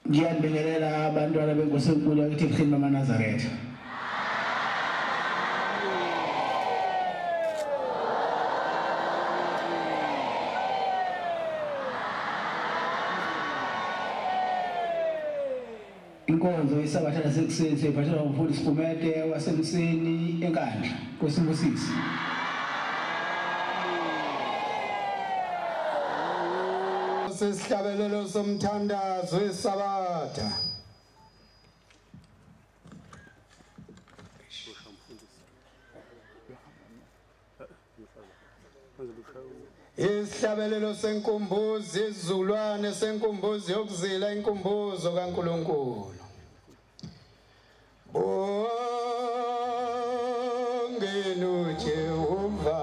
Ngiyanibingelela abantwana benkosi enkulu yakithi ebuhleni bamaNazaretha. Inkonzo yesabatha lasekuseni siyiphathelwa ngumfundisi Gumede waseMseni eNkandla. Nkosi ibusise. Sesihlabelelo somthandazo wesabatha. Isihlabelelo senkumbuzo isizukulwane senkumbuzo yokuzila inkumbuzo kaNkulunkulu. Bongeni uJehova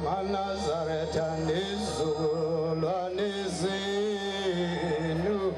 maNazaretha nezizukulwane zenu.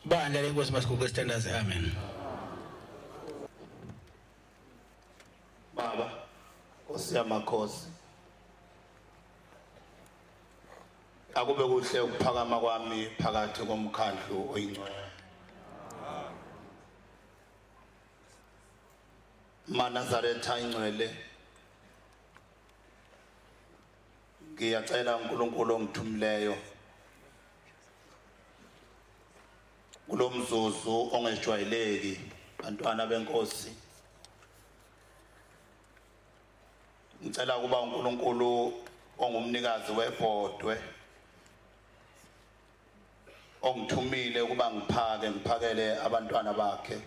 Bandla lenkosi masiguqe sithandaze. Amen. Baba, Nkosi yamakhosi, akube kuhle ukuphakama kwami phakathi komkhandlu oyingcwele. MaNazaretha ingcwele, ngiyacela uNkulunkulu ongithumileyo kulomzuzu ongejwayeleki, bantwana benkosi, ngicela kuba uNkulunkulu ongumnikazi webhodwe ongithumile ukuba ngiphake ngiphakele abantwana bakhe,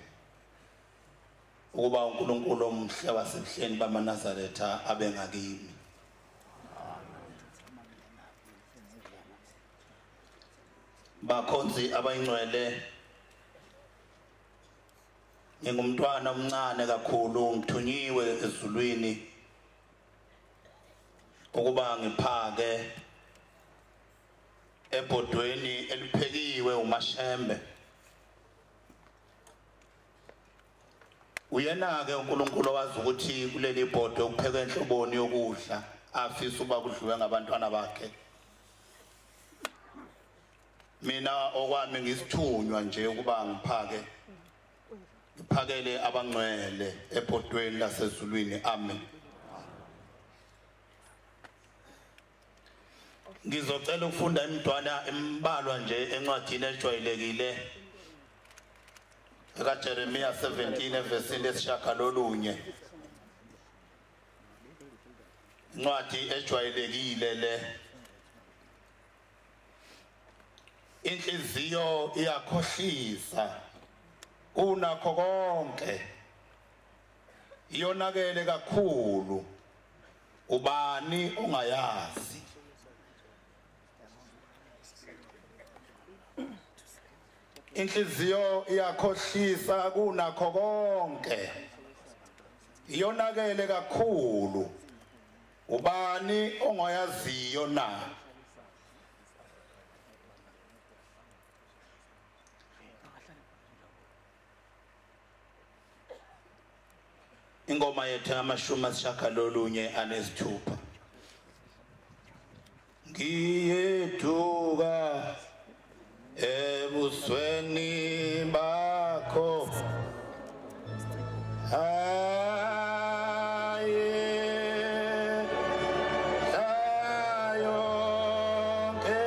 ukuba uNkulunkulu omhle wasebuhleni bamaNazaretha abe ngakimi. Bakhonzi abayingcwele, ngingumntwana omncane kakhulu, ngithunyiwe ezulwini ukuba ngiphake ebhodweni eliphekiwe uMashembe. Uyena ke uNkulunkulu owazi ukuthi kuleli bhodwe kuphekwe enhloboni yokudla afisa uba kudliwe ngabantwana bakhe. Mina okwami ngisithunywa nje ukuba ngiphake ngiphakele abangcwele ebhodweni lasezulwini. Amen. Ngizocela ukufunda imidwana embalwa nje encwadini ejwayelekile kaJeremiya 17 evesini 9. Incwadi ejwayelekile le. Inhliziyo iyakhohlisa kunakho konke, iyonakele kakhulu, ubani ongayazi? Inhliziyo iyakhohlisa kunakho konke, iyonakele kakhulu, ubani ongayaziyo na? Ingoma yethu 96. Ngiyethuka ebusweni bakho, aye yonke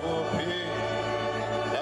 okuphila.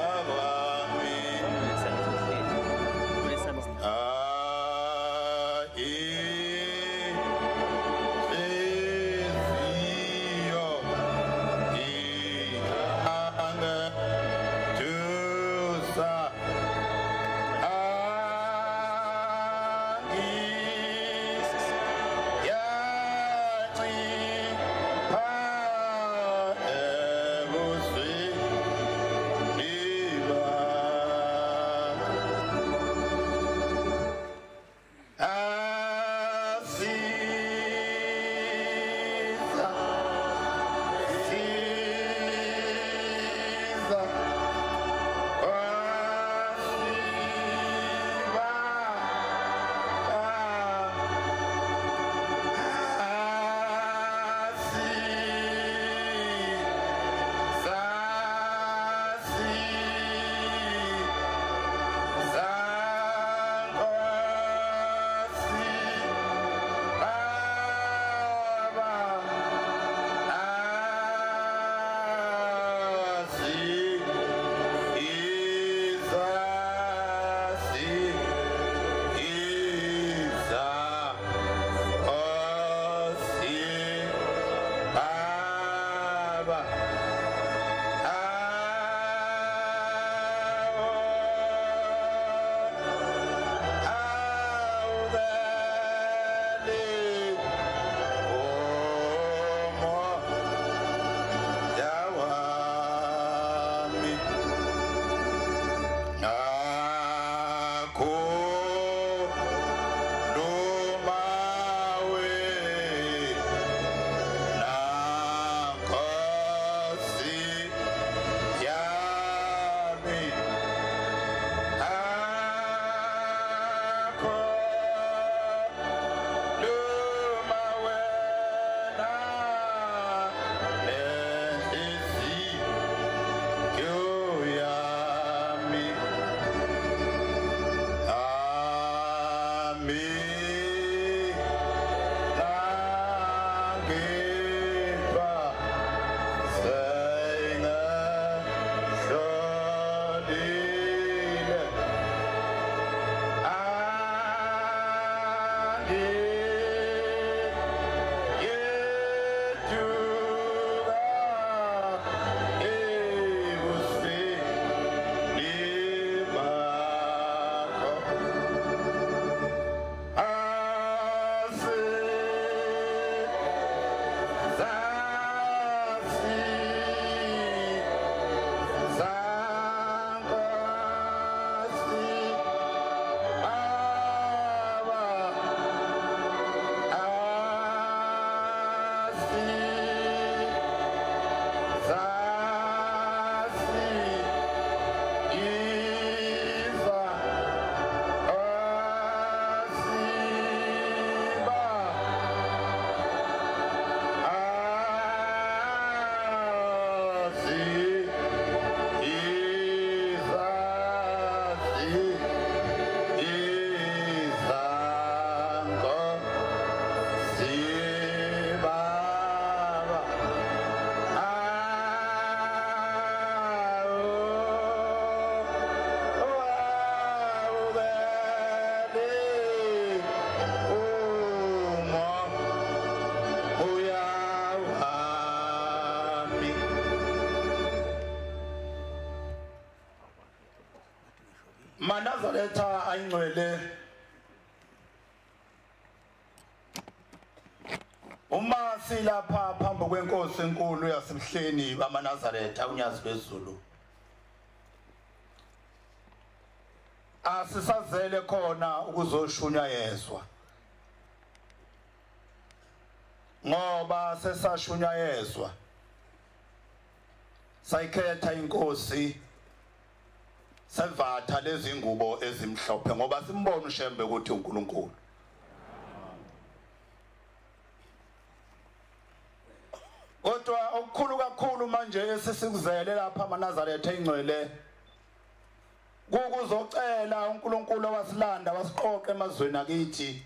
ingcwele, uma silapha phambi kwenkosi enkulu yasemhleni bamaNazaretha uNyazi lweZulu, asisazele khona ukuzoshunyayezwa, ngoba sesashunyayezwa sayikhetha inkosi, sevatha lezi ngubo ezimhlophe, ngoba simbona uShembe ukuthi uNkulunkulu. Kodwa okukhulu kakhulu manje esisikuzele lapha amaNazaretha ingcwele kukuzocela uNkulunkulu owasilanda wasiqoqa emazweni akithi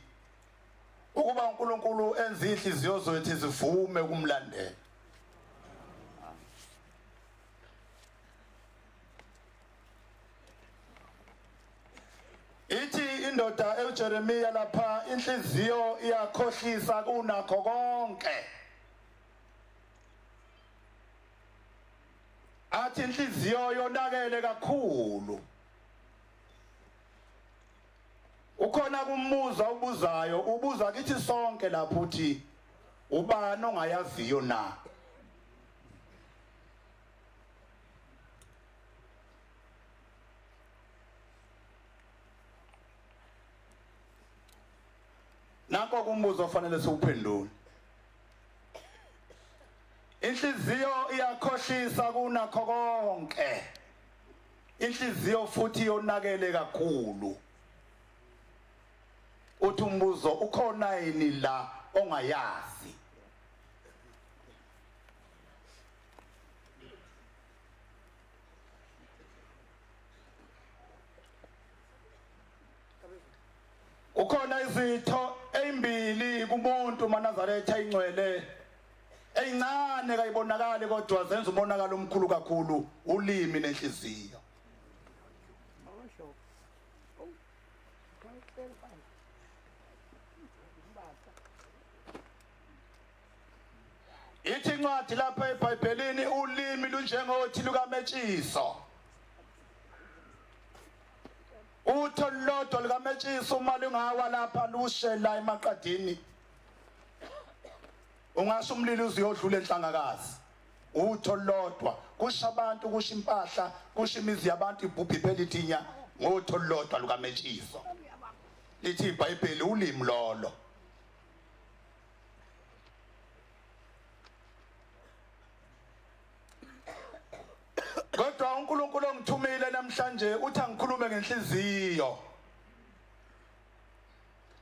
ukuba uNkulunkulu enze inhliziyo zethu zivume ukumlandela. Ithi indoda eJeremiya lapha, inhliziyo iyakhohlisa kunakho konke. Athi inhliziyo yonakele kakhulu. Ukhona kumbuza ubuzayo, ubuza kithi sonke lapho uthi ubani ongayaziyo na? Nanko kumbuzo ofanele siwuphendule. Inhliziyo iyakhohlisa kunakho konke. Inhliziyo futhi yonakele kakhulu. Uthi umbuzo, ukhona yini la ongayazi? Ukhona izitho ezimbili kumuntu maNazaretha ingcwele, ezincane kayibonakali kodwa zenza umonakalo omkhulu kakhulu, ulimi nenhliziyo. Ithi incwadi lapha eBhayibhelini, ulimi lunjengothi lukametshiso. Utho lodwa lukametshiso uma lungawa lapha lushe la emaqadini, ungasho umlilo uzuyodlula enhlangakazi. Utho lodwa kusha abantu, kusha impahla, kusha imizi yabantu, ibhubhi phela ithinya ngotho lodwa lukametshiso. Lithi iBhayibheli ulimi lolo. Kodwa uNkulunkulu ongithumile namhlanje uthi angikhulume ngenhliziyo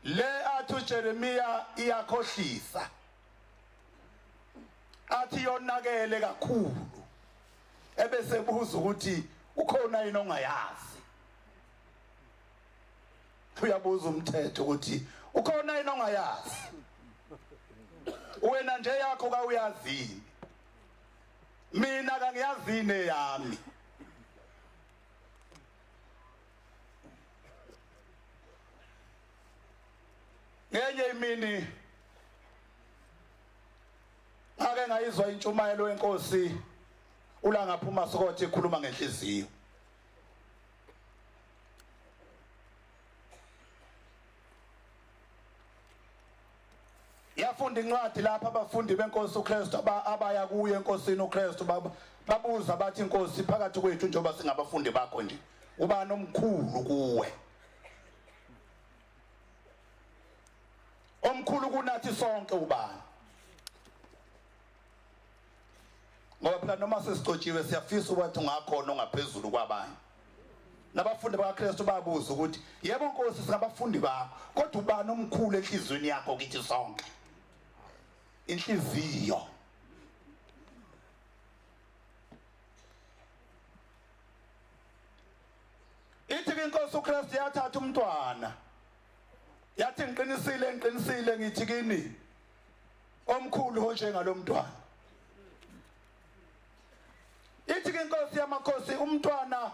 le athi uJeremiya iyakhohlisa, athi yonakele kakhulu, ebese buza ukuthi ukhona yini ongayazi. Uyabuza umthetho ukuthi ukhona yini ongayazi, wena nje yakho kawuyazini, mina kangiyazini yami. Ngenye imini ake ngayizwa intshumayelo yenkosi uLangaphuma Sokothi ekhuluma ngenhliziyo. Yafunda incwadi lapha abafundi benkosi uKristu abaya kuye enkosini uKristu, babuza bathi, inkosi phakathi kwethu njengoba singabafundi bakho nje, ubani omkhulu kuwe? Omkhulu kunathi sonke ubani? Ngoba phela noma sesicotshiwe siyafisa ukuthi ungakhona ongaphezulu kwabanye. Nabafundi bakaKristu babuza ukuthi, yebo Nkosi singabafundi bakho, kodwa ubani omkhulu enhliziyweni yakho kithi sonke? Inhliziyo. Ithi inkosi uKristu yathatha umntwana, yathi ngiqinisile ngiqinisile ngithi kini, omkhulu onjengalomntwana. Ithi inkosi yamakhosi, umntwana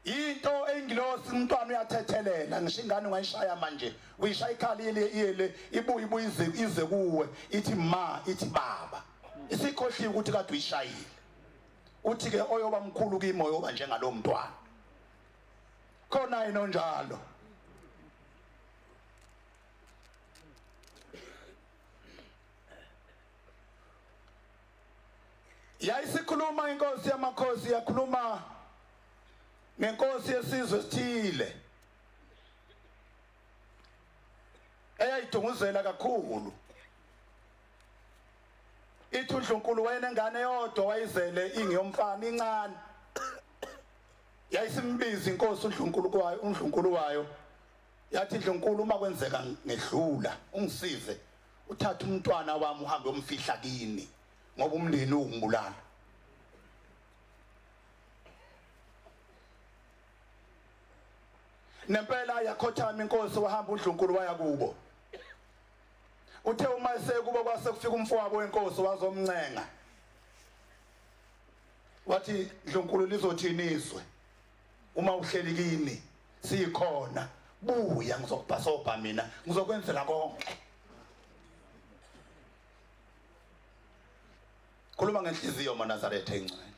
into engilosi, umntwana uyathethelela. Ngisho ingane ungayishaya manje, uyishaya ikhala iyele ibuye ibuye ize kuwe ithi ma, ithi baba. Isikhohliwe ukuthi kade uyishayile. Uthi ke oyoba mkhulu kimi oyoba njengalo mntwana. Khona yini onjalo? Yayisikhuluma inkosi yamakhosi, yakhuluma ngenkosi yesizwe esithile eyayidunguzela kakhulu. Ithi uNdlunkulu wayenengane yodwa wayizele ingiyomfana incane. Yayisimbiza inkosi uNdlunkulu kwayo, uNdlunkulu wayo. Yathi Ndlunkulu, uma kwenzeka ngedlula ungisize uthathe umntwana wami uhambe umfihla kini ngoba umndeni ungibulala. Nempela yakhothama inkosi, wahamba uNdlunkulu waya kubo. Uthe uma esekubo kwase kufika umfowabo wenkosi wazomncenga. Wathi Ndlunkulu, lizothini izwe uma uhleli kini sikhona, buya ngizokubhasobha mina, ngizokwenzela konke. Khuluma ngenhliziyo maNazaretha engcwele.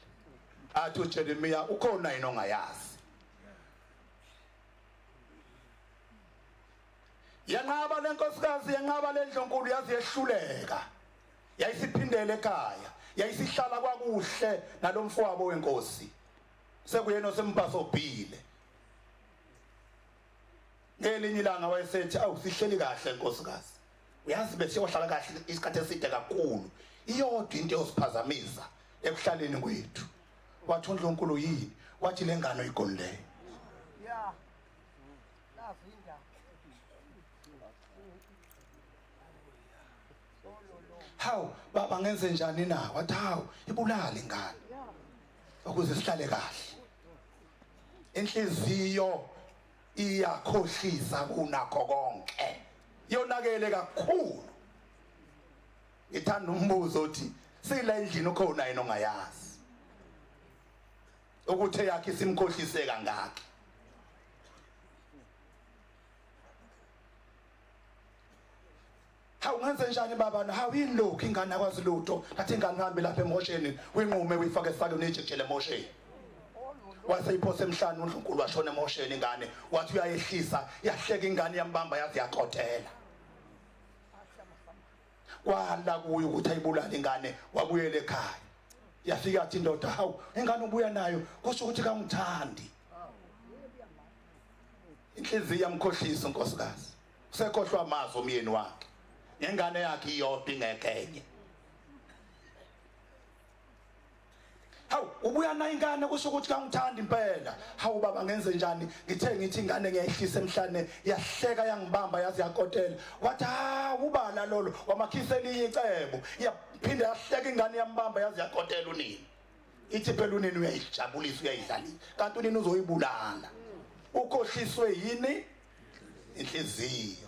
Athi uJeremiya, ukhona yini ongayazi? Yanqaba lenkosikazi, yanqaba lendlunkulu, yazi yehluleka. Yayisiphindele ekhaya, yayisihlala kwakuhle nalomfowabo wenkosi. Sekuyena osembhasobhile. Ngelinye ilanga wayesethi, awu sihleli kahle nkosikazi. Uyazi bese yohlala kahle isikhathi eside kakhulu. Iyodwa into eyosiphazamisa ekuhlaleni kwethu. Wathi uNdlunkulu, yini? Wathi lengane oyigonileyo. Yeah. Nazinda. Hawu baba, ngenze njani na? Wathi hawu, ibulale ingane ukuze sihlale kahle. Inhliziyo iyakhohlisa kunakho konke, yonakele kakhulu. Ngithanda umbuzo othi sila endlini ukhona yini ongayazi ukuthi eyakhe simkhohlise kangaka? Hawu ngenze njani baba? Hawu yini lokhu, ingane akwazi lutho. Ngathi ingane hambe lapha emosheni, uyinqume uyifake esakweni uyijikijele emosheni. Waseyiphose emhlane uNdlunkulu, washona emosheni ingane. Wathi uyayehlisa, yahleka ingane, yambamba yazi yaqothela. Kwala kuyo ukuthi ayibulale ingane, wabuyela ekhaya. Yafika yathi indoda, hawu ingane ubuya nayo kusho ukuthi kangithandi. Inhliziyo yamkhohlisa unkosikazi, usekhohlwa amazwi omyeni wakhe. Ingane yakhe iyodwa ingekhenye. Hawu ubuya nayo ingane kusho ukuthi kangithandi impela. Hawu baba, ngenze njani? Ngithe ngithi ingane ngiyayihlisa emhlane, yahleka yangibamba yazi yakotela. Wathi hawu ubala lolo, wamakhisa elinye icebo. Yaphinda yahleka ingane yambamba yazi yakotela unini. Ithi phela unini uyayijabulisa uyayidlalisa, kanti unini uzoyibulala. Ukhohliswe yini? Inhliziyo.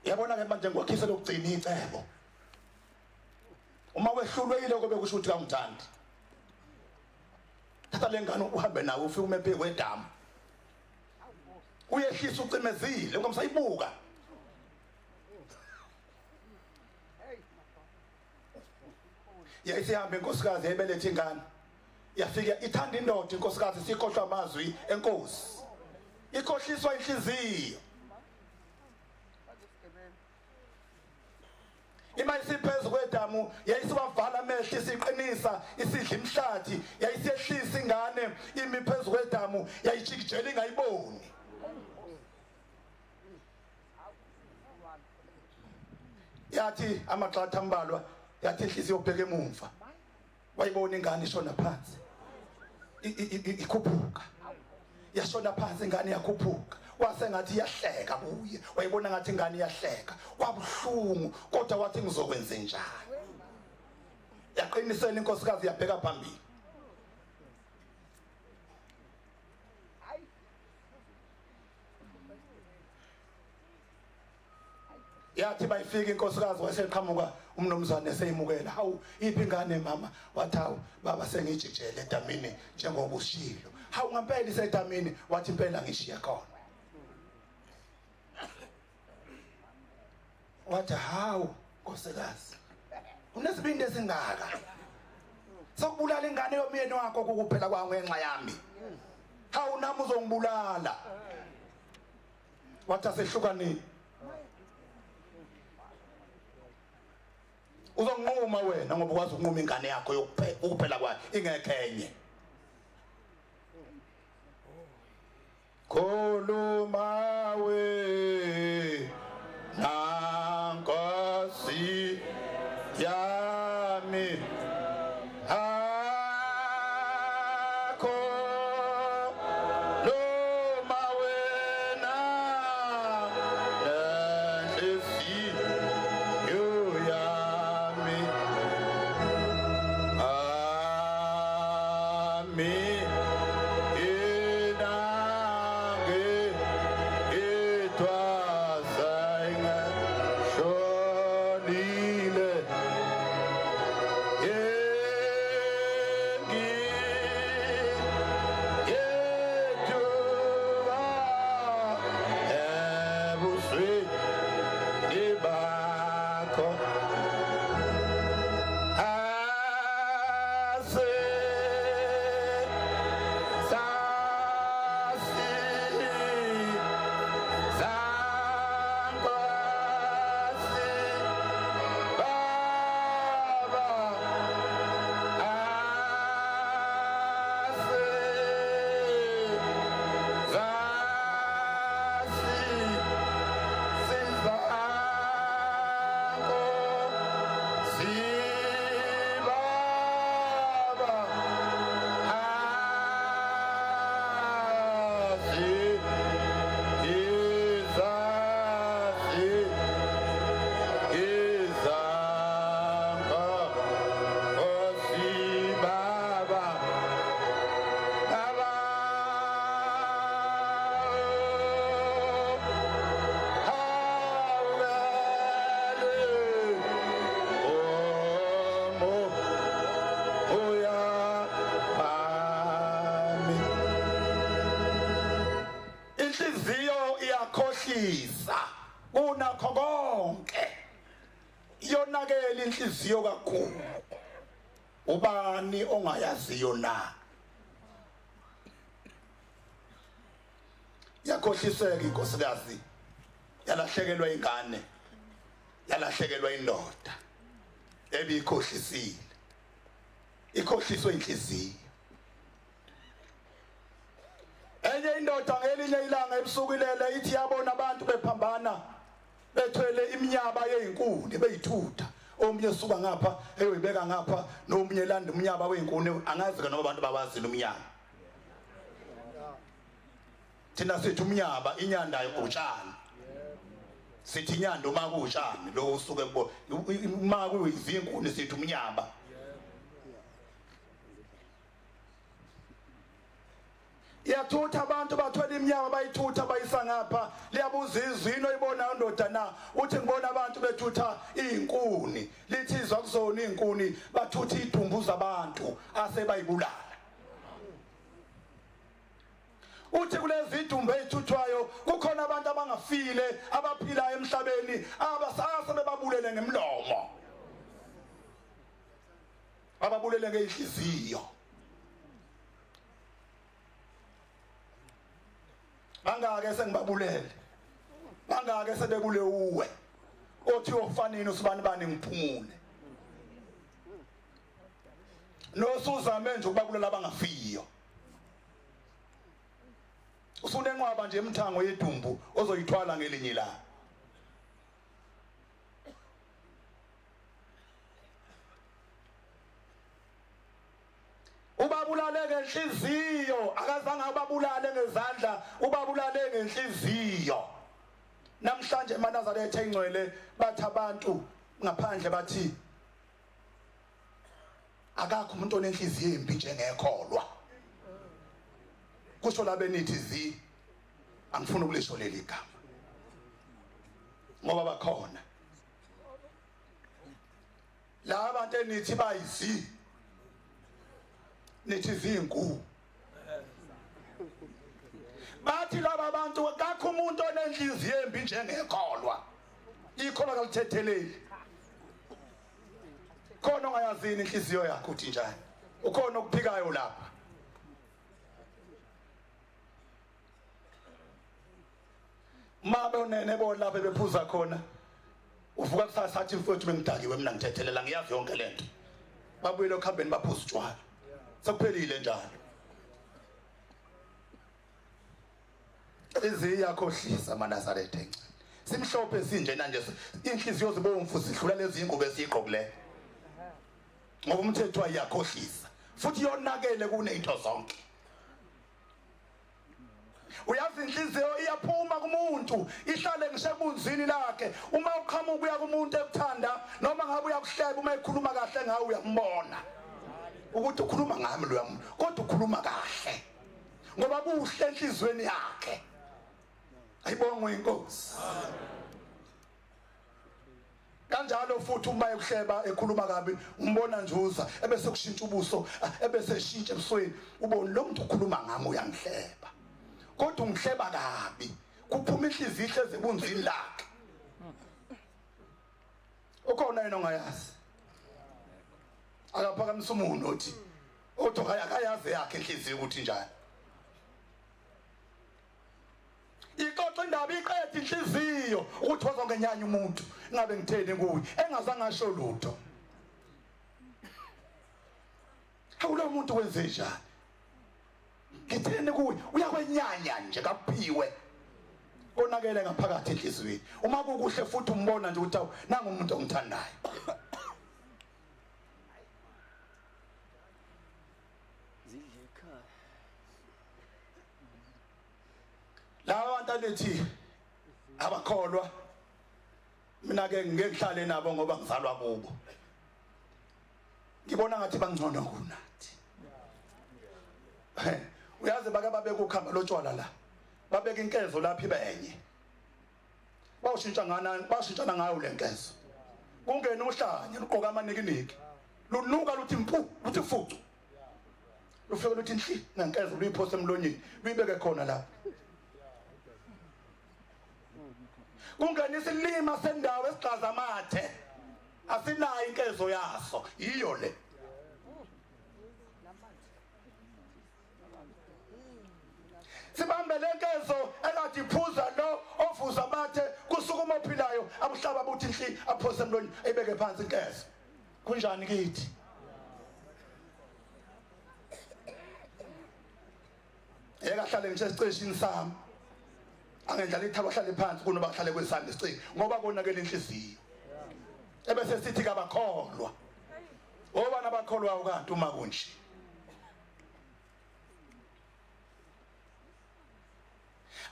Yabona ke manje ngwakhisa lokugcina icebo. Uma wehlulwe kobe kusho ukuthi kangithandi. Thatha lengane uhambe nawe ufike ume phezu kwedamu. Uyehlisa ucimezile ungamsayibuka. Yayisihambe inkosikazi ebelethe ingane. Yafika ithanda indoda inkosikazi, sikhohlwa amazwi enkosi. Ikhohliswa inhliziyo. Ima isiphezu kwedamu yayisiwavala amehlo isiqinisa isidla imhlathi, yayisiyehlisa ingane imi phezu kwedamu, yayijikijela ingayiboni. Yathi amagxatha ambalwa, yathi inhliziyo yobheka emumva, wayibona ingane ishona phansi ikhuphuka. Yashona phansi ingane yakhuphuka. Wase ngathi iyahleka kuye, wayibona ngathi ingane iyahleka. Kwabuhlungu kodwa wathi ngizokwenza njani. Yaqinisela inkosikazi yabheka phambili. Yathi bayifika inkosikazi waseqhamuka umnomzane eseyimukela. Hawu iphi ingane mama? Wathi hawu baba, sengijikijele edamini njengoba ushilo. Hawu ngempela isedamini? Wathi impela ngishiya khona. Wathi hawu nkosikazi, Unesibindi esingaka sokubulala ingane yomyeni wakho kukuphela kwawo ngenxa yami. Hawu nami uzongibulala. Wathi asehlukanile. Uzonquma wena ngoba ukwazi ukunquma ingane yakho yokuphela kwayo ingekho enye. Khuluma we nankosi yami akho loma wena nenhliziyo yami ami inange itwasayinga shonile yengi yetuba ebusweni bakho ase sasi zankosi baba ase sasi sizankosi baba asi izasi izankosi baba baba hawele omo oya bami. Inhliziyo iyakhohlisa kunakho konke, iyonakela inhliziyo kakhulu. Ubani ongayaziyo na? Yakhohliseka inkosikazi, yalahlekelwa ingane, yalahlekelwa indoda ebikhohlisile. Ikhohliswe inhliziyo. Enye indoda ngelinye ilanga ebusuku ilele ithi yabona abantu bephambana bethwele iminyaba yezinkuni beyithutha. Omunye esuka ngapha eyoyibeka ngapha, nomunye elanda umnyaba wezinkuni. Angazi ke noma abantu bawazi umnyaba. Thina sithi umnyaba inyanda utshani. Sithi inyanda uma kuwutshani lo usuke kubo, uma kuyizinkuni sithi umnyaba. Iyathutha abantu bathwele iminyaba bayithutha bayisa ngapha. Liyabuza izwi oyibona ndoda na? Uthi ngibona abantu bethutha izinkuni. Lithi izwa kuzona izinkuni, bathutha idumbu zabantu asebayibulala. Uthi kulezi idumbu ezithuthwayo kukhona abantu abangafile abaphilayo emhlabeni abasase bebabulele ngemlomo, ababulele ngeinhliziyo. Bangake sengibabulele, bangake sebebule uwe othi uyofanini usibani bani ngiphumule. Nosuzame nje ukubabulela abangafiyo. Usunenqwaba nje emthango yedumbu ozoyithwala ngelinye ilanga. Ubabulale ngenhliziyo, akazange ubabulale ngezandla, ubabulale ngenhliziyo. Namhlanje emaNazaretha engcwele bathi abantu ngaphandle bathi akakho umuntu onenhliziyo embi njengekholwa. Kusho labe nithi zi, angifuni ukulisho leli gama ngoba bakhona la bantu enithi bayizi, nithi zinku. Bathi laba bantu akakho umuntu onenhliziyo embi njengekholwa. Ikholwa kalithetheleli. Khona ongayazini inhliziyo yakho uthi njani? Ukhona okuphikayo lapha? Mabe unene bo lapha bephuza khona, uvuka kusasa athi mfowethu bengidakiwe mina ngithethelela ngiyazi yonke lento. Babuyele okuhambeni baphuza utshwala. Sekuphelile njalo. Iziyakhohlisa amaNazaretha encane. Simhlophe sinjena nje, inhliziyo zibomvu zidlula lezi ingubo esiyigqokileyo. Ngoba umthetho ayakhohlisa futhi yonakele kunento zonke. Uyazi inhliziyo iyaphuma kumuntu ihlale ngisho ebunzini lakhe. Uma uqhamuka uya kumuntu ekuthanda noma ngabe uyakuhleba, uma ekhuluma kahle ngawe uyambona ukuthi ukhuluma ngami lo muntu, kodwa ukhuluma kahle ngoba kuhle enhlizweni yakhe. Ayibongwe inkosi. Kanjalo futhi uma ekuhleba ekhuluma kabi umbona nje uza ebese kushintsha ubuso, ebese eshintsha ebusweni, ubone lo muntu ukhuluma ngami uyangihleba, kodwa ungihleba kabi, kuphuma inhliziyo ihleze ebunzini lakhe. Ukhona yena ongayazi? Akaphakamisa umuntu othi akayazi yakhe inhliziyo ukuthi njani. Ixoxa indaba iqede inhliziyo ukuthi wazongenyanya umuntu ngabe ngitheni kuye engazange asho lutho. Hawu lo muntu wenze njani? Ngitheni kuye? Uyakwenyanya nje kaphiwe. Konakele ngaphakathi enhliziyweni. Uma kukuhle futhi umbona nje ukuthi nangu umuntu ongithandayo. Laba bantu alethi abakholwa, mina ke ngeke ngihlale nabo ngoba ngizalwa kubo. Ngibona ngathi bangcono kunathi. Uyazi bake babeka ukhamba lotshwala la, babeka inkezo lapha ibenye, bawushintsha ngana, bashintshana ngayo lenkezo. Kungena uhlanya luqoka amanikiniki, lunuka luthi mpu, luthi fucu, lufike luthi nhli ngenkezo, luyiphose emlonyeni, luyibeke khona lapha. Kungena isilima sendawo esigxaza amathe, asinayo inkezo yaso, yiyo le. Sibambe lenkezo ekade iphuza lo ovuza amathe, kusukuma ophilayo abuhlaba buthi nhli aphose emlonyeni ayibeke phansi inkezo. Kunjani kithi? Yeka hlale ngisho esiceshini sami, angendlala ithaba hlale phansi kunoba kuhlale kwesandla isiciko ngoba konakele inhliziyo. Ebese sithi kabakholwa. Obana bakholwa kanti uma kunje.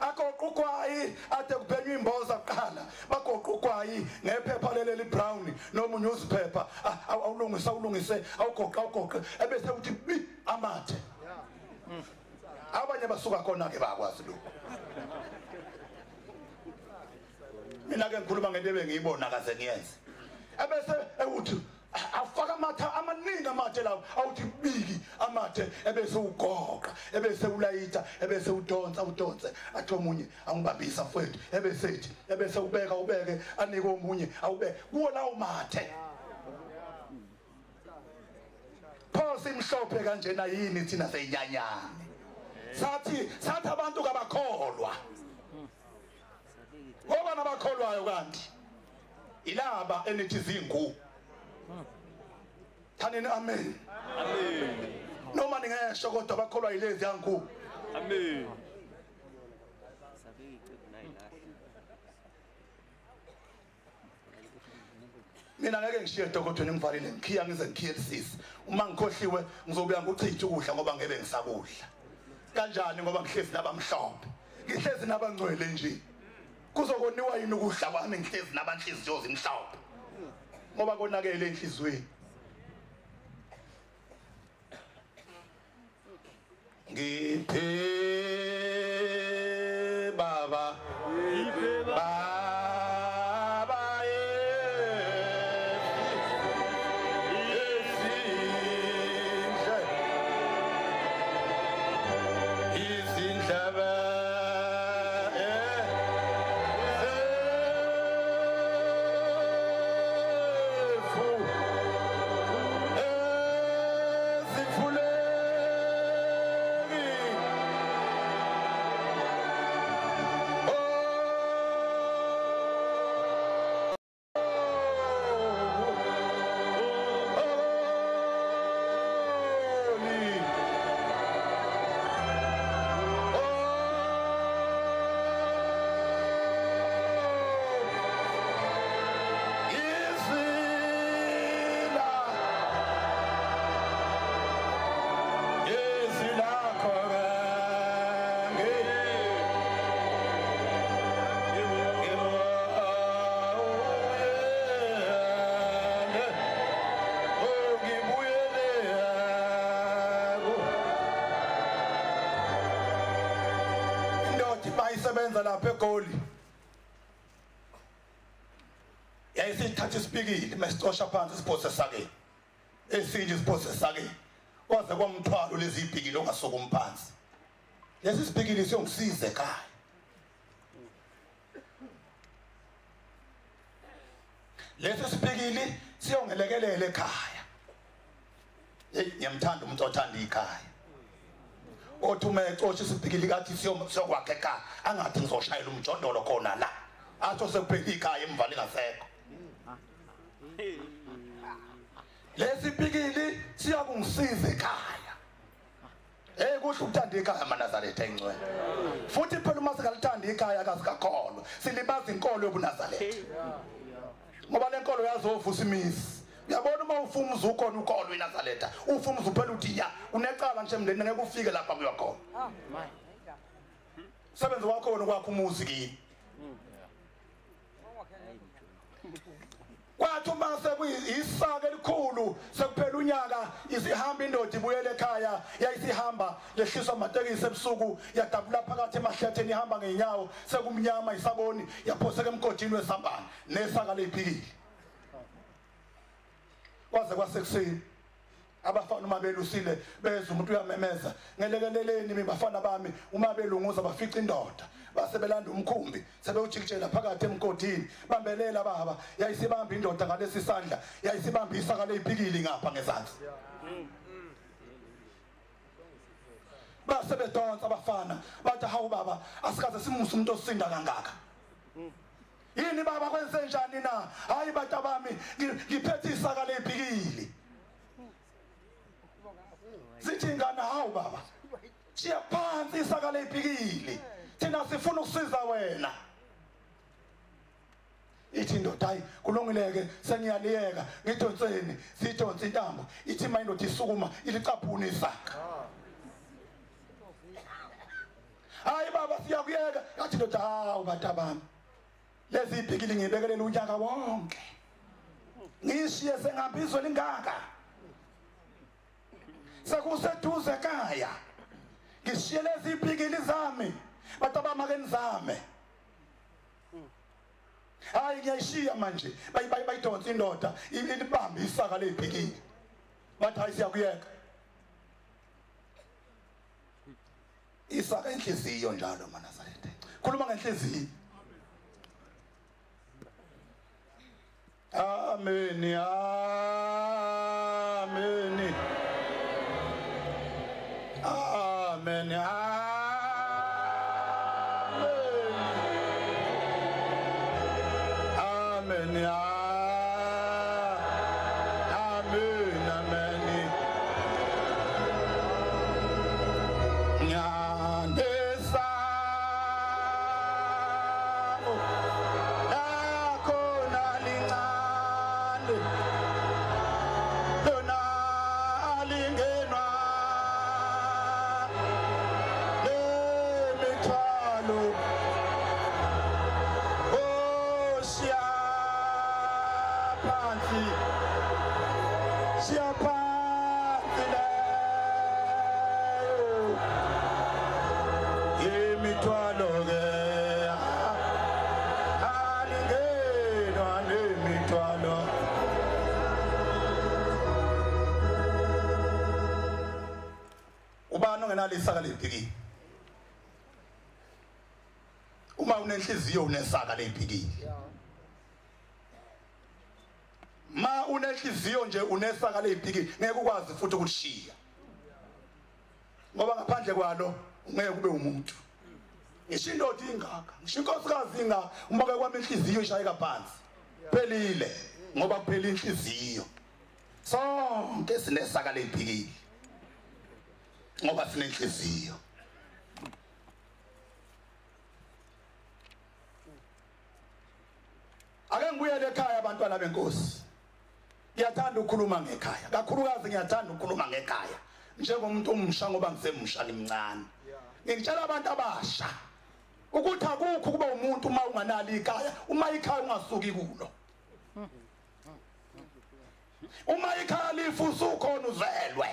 Agoqa ugwayi ade kubhenywa imboza kuqala, bagoqa ugwayi ngephepha leli brown noma newspaper, awulungisa awulungise awugoqa awugoqe ebese uthi bi amathe. Abanye basuka khona ke bakwazi lokho. Mina ke ngikhuluma ngento ebengiyibona kaze ngiyenze. Ebese ewuthi afaka amathe amaningi amathe lawo, awuthi biki amathe ebese ugoqa, ebese ulayitha, ebese udonsa udonse, athi omunye angibambisa mfowethu, ebese ethi ebese ubeka ubeke anike omunye awubeke kuwo lawo mathe. Pho simhlophe kanjena yini thina seyinyanyane? Sathi sathi abantu kabakholwa. Ngoba nabakholwayo kanti ilaba enithi zingu. Thanini amen. Amen. Noma ningesho kodwa bakholwa yilezi yangu. Amen. Mina ngeke ngishiye edokotweni ngivalile ngikhiya ngize ngikhiye lisisi. Uma ngikhohliwe ngizobuya ngikuchithe ukudla ngoba ngeke ngisakudla. Kanjani ngoba ngihlezi nabamhlophe, ngihlezi nabangcwele nje. Kuzokoniwa yini ukudla kwami ngihlezi nabanhliziyo zimhlophe? Ngoba konakele enhliziyweni. Ngiphe baba, baba yezinhle, izindlebe Yayisebenza lapha eGoli. Yayisithatha isipikili mesicosha phansi isiphose esakeni. Esinye isiphose esakeni. Kwaze kwamthwalo lezi ipikili ongasukumi phansi. Lesi sipikili siyongisiza ekhaya. Lesi sipikili siyongelekelela ekhaya. Hey, ngiyamthanda umuntu othanda ikhaya. Othi uma ecosha isipikili kathi siyokwakha ekhaya, angathi ngizoshayela umjondolo khona la. Atho sekuphela ikhaya emva lingasekho. Lesi pikili siyakungisiza ekhaya. Hey, kuhle ukuthanda ikhaya maNazaretha engcwele. Futhi phela uma singalithanda ikhaya akasikakholwa, silibaza inkolo yobuNazaretha. Ngoba lenkolo yazovusa imizi. Uyabona uma ufumuza ukhona ukholo iNazaretha, ufumuza uphela uthi ya, unecala nje emndeni ngeke ufike lapha kuyakhona. Sebenza wakho wena kwakho umuzi kini. Kwathi uma sekuyisaka elikhulu sekuphela unyaka isihamba indoda ibuyele ekhaya, yayisihamba yehliswa amatekisi ebusuku, yadabula phakathi emahletheni ihamba ngeenyawo, sekumnyama isaboni, yaphoseka emgodini wesambane nesaka leyiphikile. Kwaze kwasekuseni abafana uma belusile bezwe umuntu uyamemeza, ngelekeleleni mibafana bami. Uma belunguza bafica indoda, base belanda umkhumbi sebewujikijela phakathi emgodini, bambelela baba. Yayisibamba indoda ngalesi sandla, yayisibamba isaka leyiphikili ngapha ngezansi. Base bedonsa abafana bathi hawu baba, asikaze simuse umuntu osinda kangaka. Yini baba kwenze njani na? Hayi bantu bami, ngiphethe isaka leyiphikili. Sithi ingane, hawu baba, shiya phansi isaka leyiphikili, thina sifuna ukusiza wena. Ithi indoda, hayi kulungileke, sengiyaliyeka, ngidonseni. Sidonsa intambo, ithi ma indoda isukuma ilicaphuna isaka. Hayi baba, siyakuyeka. Yathi indoda, hawu bantu bami, lezi ipikili ngibekelela unyaka wonke, ngishiye sengihamba lingaka, sekuseduze ekhaya, ngishiye lezi ipikili zami, bantu bami ake nizame. Hayi ngiyayishiya manje. Bayidonsa indoda ilibambe isaka leyiphikili, bathi hayi siyakuyeka. Isaka inhliziyo njalo maNazaretha, khuluma ngenhliziyo. Amen, amen, amen, amen, amen, amen, amen. Nyandesa isaka leyiphikile. Uma unenhliziyo unesaka leyiphikile. Ma unenhliziyo nje unesaka leyiphikile, ngeke ukwazi futhi ukulishiya, ngoba ngaphandle kwalo ngeke ube umuntu. Ngisho indoda ingaka, ngisho inkosikazi ingaka, uma ke kwami inhliziyo ishayeka phansi, phelile, ngoba kuphela inhliziyo. Sonke sinesaka leyiphikile ngoba sinenhliziyo. Ake ngibuyele ekhaya abantwana benkosi. Ngiyathanda ukukhuluma ngekhaya, kakhulukazi ngiyathanda ukukhuluma ngekhaya njengomuntu omusha, ngoba ngisemusha ngimncane. Ngitshela abantu abasha ukuthi akukho kuba umuntu uma unganali ikhaya, uma ikhaya ungasuki kulo. Uma ikhaya lifa usukhona uzelwe.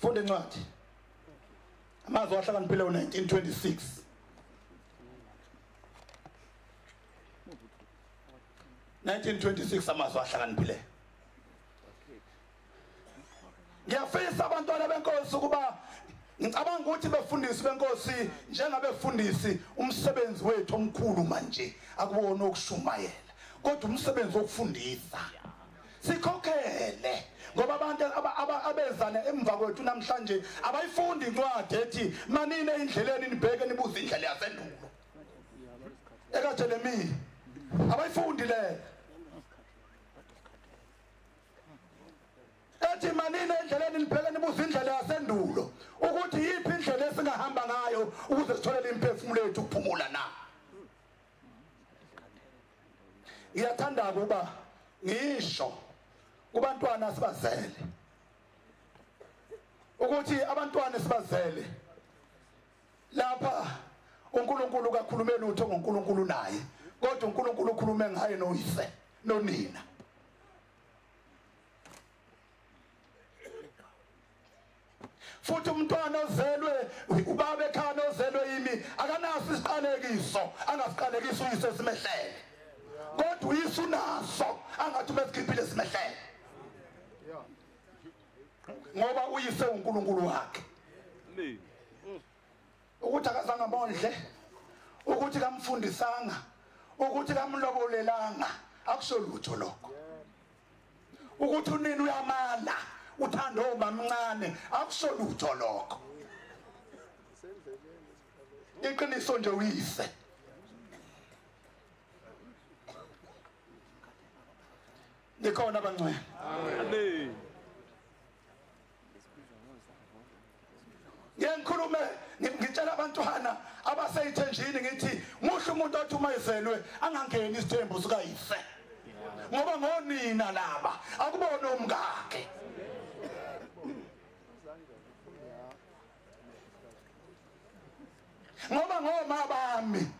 Funda incwadi. Amazwi ahlakaniphile u1926. Amazwi ahlakaniphile. Ngiyafisa abantwana benkosi ukuba ngicabanga ukuthi befundisi benkosi njengabefundisi umsebenzi wethu omkhulu manje akubona ukushumayela kodwa umsebenzi wokufundisa. Sikhokhele ngoba abantu abezana emva kwethu namhlanje abayifundi incwadi ethi manine endleleni nibheke nibuze indlela yasendulo ekaJeremiya. Abayifundi le ethi manine endleleni nibheke nibuze indlela yasendulo ukuthi yiphi indlela esingahamba ngayo ukuze sitholele imphefumulo yethu ukuphumula na. Ngiyathanda ukuba ngisho kubantwana sibazele ukuthi abantwana sibazele lapha uNkulunkulu kakhulume lutho ngoNkulunkulu naye kodwa uNkulunkulu ukhulume ngaye noyise nonina. Futhi umntwana ozelwe ubaba ekhaya ozelwe yimi akanaso isiqalekiso angasiqalekisa uyise simehlele kodwa uyise unaso angathi mesikhiphile simehlele ngoba uyise uNkulunkulu wakhe. Ukuthi akazange amondle, ukuthi kamfundisanga, ukuthi kamlobolelanga akusho lutho lokho. Ukuthi unini uyamala uthanda omamncane akusho lutho lokho. Iqiniso nje uyise. Nikhona abangcwele. Amen. Ngikhulume ngitshela abantwana abaseyithenjini ngithi muhle umuntu othi uma ezelwe angangeni isithembu sikayise ngoba ngonina laba akubona umkakhe. Ngoba ngoma bami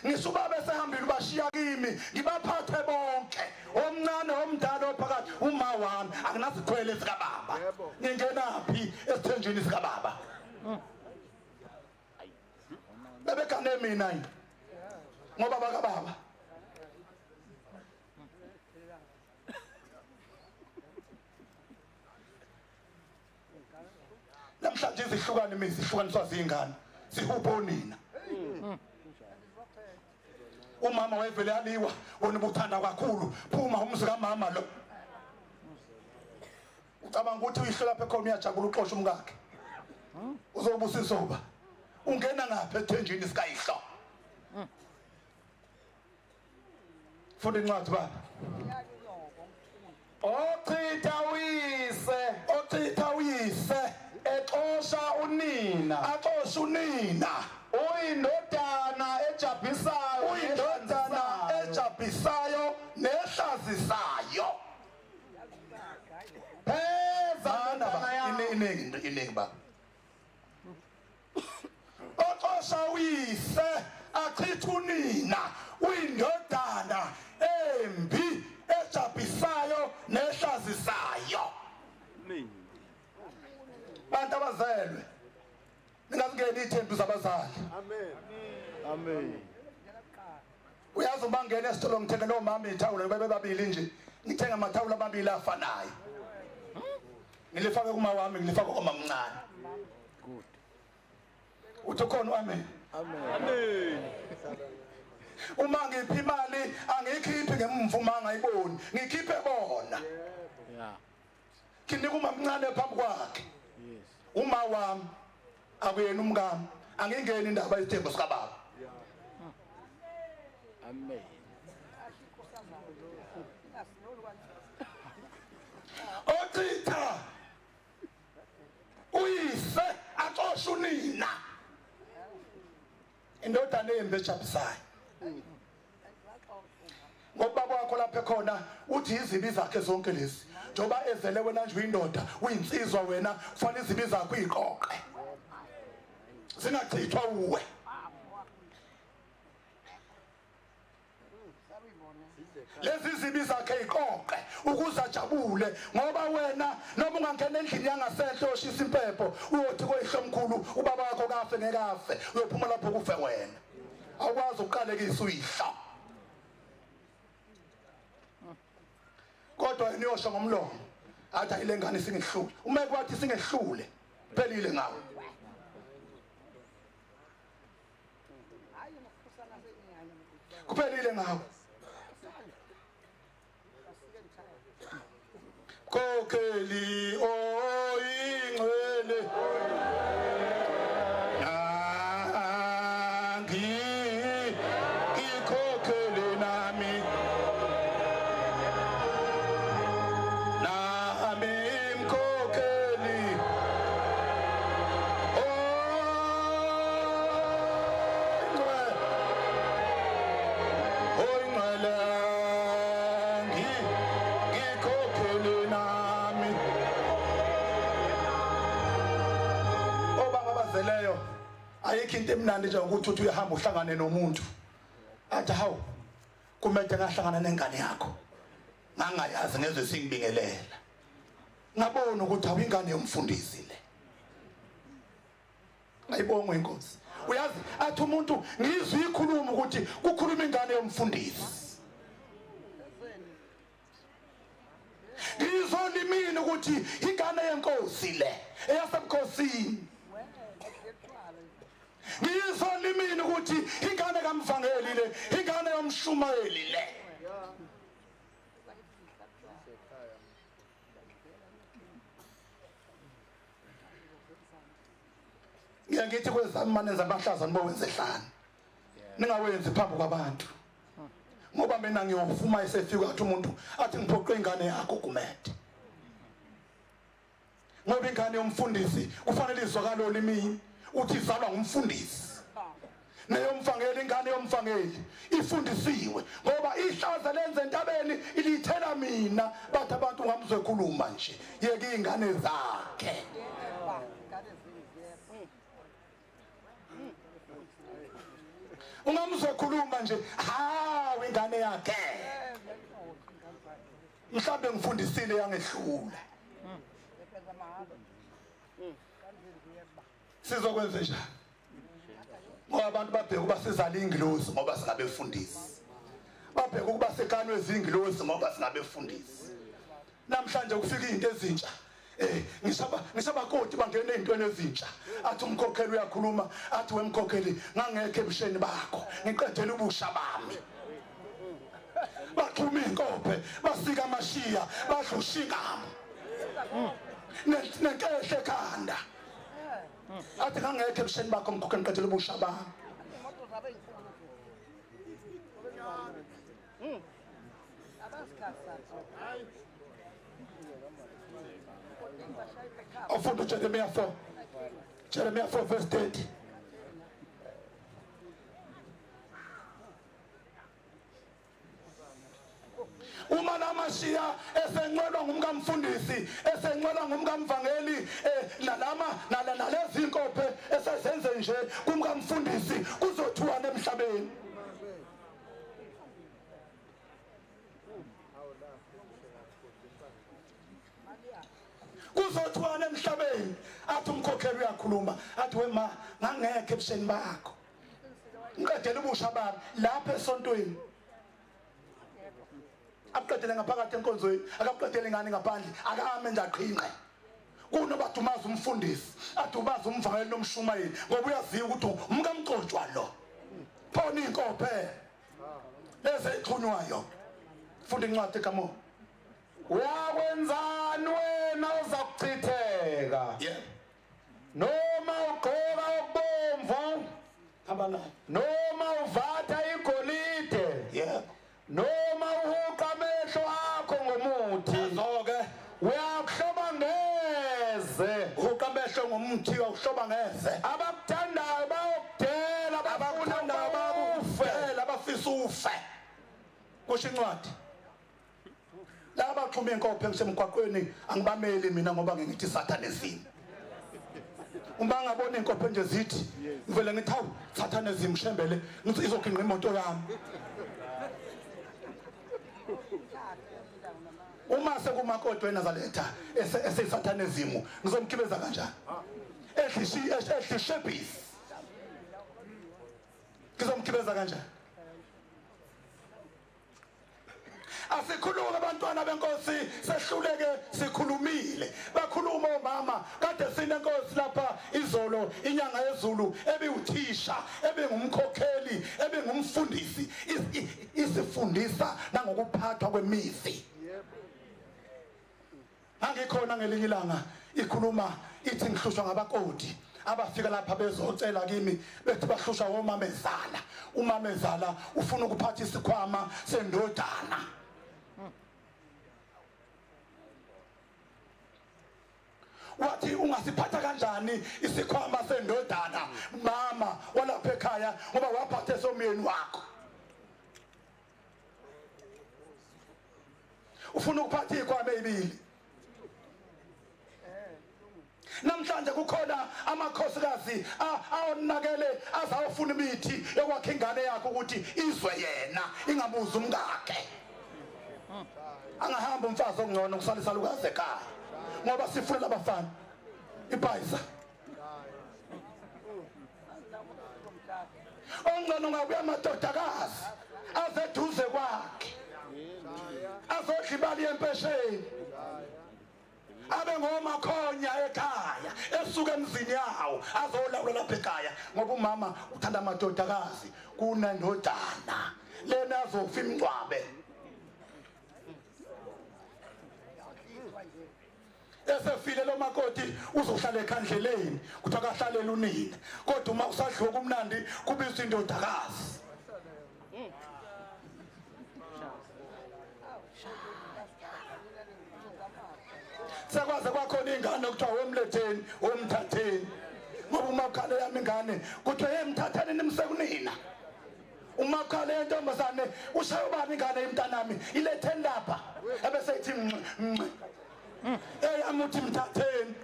ngisubaba esehambile ubashiya kimi ngibaphathe bonke omncane omdala ophakathi uma wami akunasikhwele sikababa ngingenaphi esithenjini sikababa. Bebekane mina ngoba bakababa. Namhlanje izihlukane imizi ihlukaniswa zingane sihupho nina. Umama wayevele aliwa wona ubuthanda kakhulu phuma umzi kamama lo. Ucabanga ukuthi uyihlo lapha ekhona uyajabula uxosha umkakhe uzobusisa uba ungena ngapha ethenjini sikayihlo. Funda incwadi baba. Ochitha uyise, ochitha uyise exosha unina, axosha unina uyindodana ejabhisayo, uyindodana ejabhisayo nehlazisayo. Pheza ndodana yami. Iningi iningi baba. Oxosha uyise achitha unina uyindodana embi ejabhisayo nehlazisayo. Amen. Bantu abazelwe ningazingeni ithembu zabazali. Amen. Amen. Uyazi uma ngena esitolo ngithengele omama ithawula bebe babili nje ngithenga amathawula amabili afanayo ngilifake kuma wami ngilifake komamncane. Good. Uthi khona amen. Amen. Amen. Uma ngiphi imali angiyikhiphi ngemvuma angayiboni ngikhiphe bona. Yeah. Nginika umamncane phambi kwakhe. Yes. Uma wami akuyena umkami angingeni indaba yesithembu sikababa. Amen. Ochitha uyise axosha unina indodana embi ejabulisayo. Ngoba kwakho lapha ekhona uthi izibi zakhe zonke lezi njoba ezele wena nje uyindoda uyinsizwa wena kufanele izibi zakho uyiqoqe zingachithwa uwe. Lezi zibi zakhe iqoqe ukuze ajabule, ngoba wena noma ungangena endlini yangasenhle oshisa impepho uyothi koyihlomkhulu ubaba wakho kafe ngeke afe, uyophuma lapho kufe wena. Awukwazi ukuqalekisa uyihla. Kodwa yena uyosho ngomlomo athi ayile ngane singehlule. Uma kwathi singehlule phelile ngawe. Kuphelile ngawe. Mkhokheli oyingcwele nangi ikhokhele nami nami mkhokheli oyingcwele oyingcwele nami. Obaba abazeleyo ayikho into emnandi nje ukuthi uthi uyahamba uhlangane nomuntu athi hawu kumele ngahlangana nengane yakho ngangayazi ngezwe singibingelela ngabona ukuthi awu ingane yomfundisi le. Ayibongwe inkosi. Uyazi athi umuntu ngizwe ikhuluma ukuthi kukhuluma ingane yomfundisi. Ngizolimini ukuthi ingane yenkosi le eyasemkhosini. Ngizolimini ukuthi ingane kamvangeli le, ingane yomshumayeli le. Ngiyakithi kwezami manenza amahlaza nibowenze ehlane. Ningawenzi phambi kwabantu. Ngoba mina ngiyofuma esefika athi umuntu athi ngiphoqe ingane yakho Gumede. Ngoba ingane yomfundisi kufanele izwakale olimini uthi izalwa ngumfundisi. Neyomfangeli ingane yomfangeli ifundisiwe ngoba ihlaza lenze entabeni ilithela mina bathi abantu ngamzwe khuluma nje yeke ingane zakhe. Ungamzwe khuluma nje hawu ingane yakhe. Mhlawumbe ngifundisile yangehlula. Sizokwenza njani? Ngoba abantu babheka ukuba sizala ingilosi ngoba singabefundisi. Babheka ukuba sekanwe izingilosi ngoba singabefundisi. Namhlanje kufika izinto ezintsha. Ngisabakoti bangena ezintweni ezintsha. Athi umkhokheli uyakhuluma athi wemkhokheli ngangekho ebusheni bakho ngiqedele ubusha bami. Baxhuma inkophe basika amashiya badla ushingamo nenkehle ekhanda. Athi ngangekho ebusheni bakho mkhokheli ngiqedele ubusha bami. Ofunda Jeremiah 4. Jeremiah 4 verse 30. Uma lamashiya esenqwelwa ngumkamfundisi, esenqwelwa ngumkamvangeli, nalama nalezi inkophe esezenze nje kumkamfundisi kuzothiwa emhlabeni. Kuzothiwa emhlabeni athi umkhokheli uyakhuluma athi wema ngangekho ebusheni bakho ngiqedele ubusha bami lapha esontweni. Akuqedele ngaphakathi enkonzweni, akakuqedele ngani ngaphandle, akame nje aqhinqe. Kunoba dumaza umfundisi, adumaza umvangeli nomshumayeli ngoba uyaziwa ukuthi umkamgcotshwa lo. Phona inkophe lezi exhunywayo. Funda incwadi kaMo. Uyakwenzani wena uzakuchitheka? Yebo. Noma ugqoka okubomvu, hamba noma uvatha igolide, yebo, noma uhuqa amehlo akho ngomuthi, nazo-ke uyakuhloba ngeze. Uhuqa amehlo ngomthi uyakuhloba ngeze. Abakuthandayo bayokudela, abakuthandayo bayokufela, abafisa ufe. Kusho incwadi. Laba baxhuma inkophe ngisemgwaqweni angibameli mina ngoba ngithi satanism. Uma ngabona inkophe nje zithi ngivele ngithi hawu satanism shembele ngithi izoginqa imoto yami. Uma sekumakoti weNazaretha esesathanism ngizomkhibeza kanjani? Edlishebhisi ngizomkhibeza kanjani? Asikhulume abantwana benkosi, sehluleke sikhulumile. Bakhuluma omama kade sinenkosi lapha izolo, inyanga yezulu ebiwuthisha, ebengumkhokheli, ebengumfundisi, isifundisa nangokuphathwa kwemizi. Angikhona ngelinye ilanga ikhuluma ithi ngihlushwa ngabakoti abafika lapha bezocela kimi bethi bahlushwa omamezala. Umamezala ufuna ukuphatha isikhwama sendodana. Wathi ungasiphatha kanjani isikhwama sendodana mama walapha ekhaya ngoba waphathe somyeni wakho? Ufuna ukuphatha izikhwama ezibili. Namhlanje kukhona amakhosikazi awonakele azawufuna imithi yokwakha ingane yakhe ukuthi izwe yena ingabuzi umkakhe. Angahamba umfazi ongcono kusalisa lukazi ekhaya ngoba sifuna labafana ibhayiza. Ongcono ngabuya amadodakazi azeduze kwakhe azodla imali yempesheni, abe ngomakhonya ekhaya esuka emzini yawo azolawula lapha ekhaya ngoba umama uthanda amadodakazi kunendodana lena azofa imngcwabe. Esefile lo makoti uzohlala ekhandleleni kuthiwa kahlalele unina, kodwa uma usadliwa kumnandi kubizwa indodakazi. Sekwaze kwakhona ingane okuthiwa wemletheni wemthatheni, ngoba uma ukhale yami ingane kuthiwa yemthatheni nimse kunina. Uma ukhale yentombazane ushaye ubani ingane yemntanami iletheni lapha, ebese ithi mnxe eyami uthi mthatheni.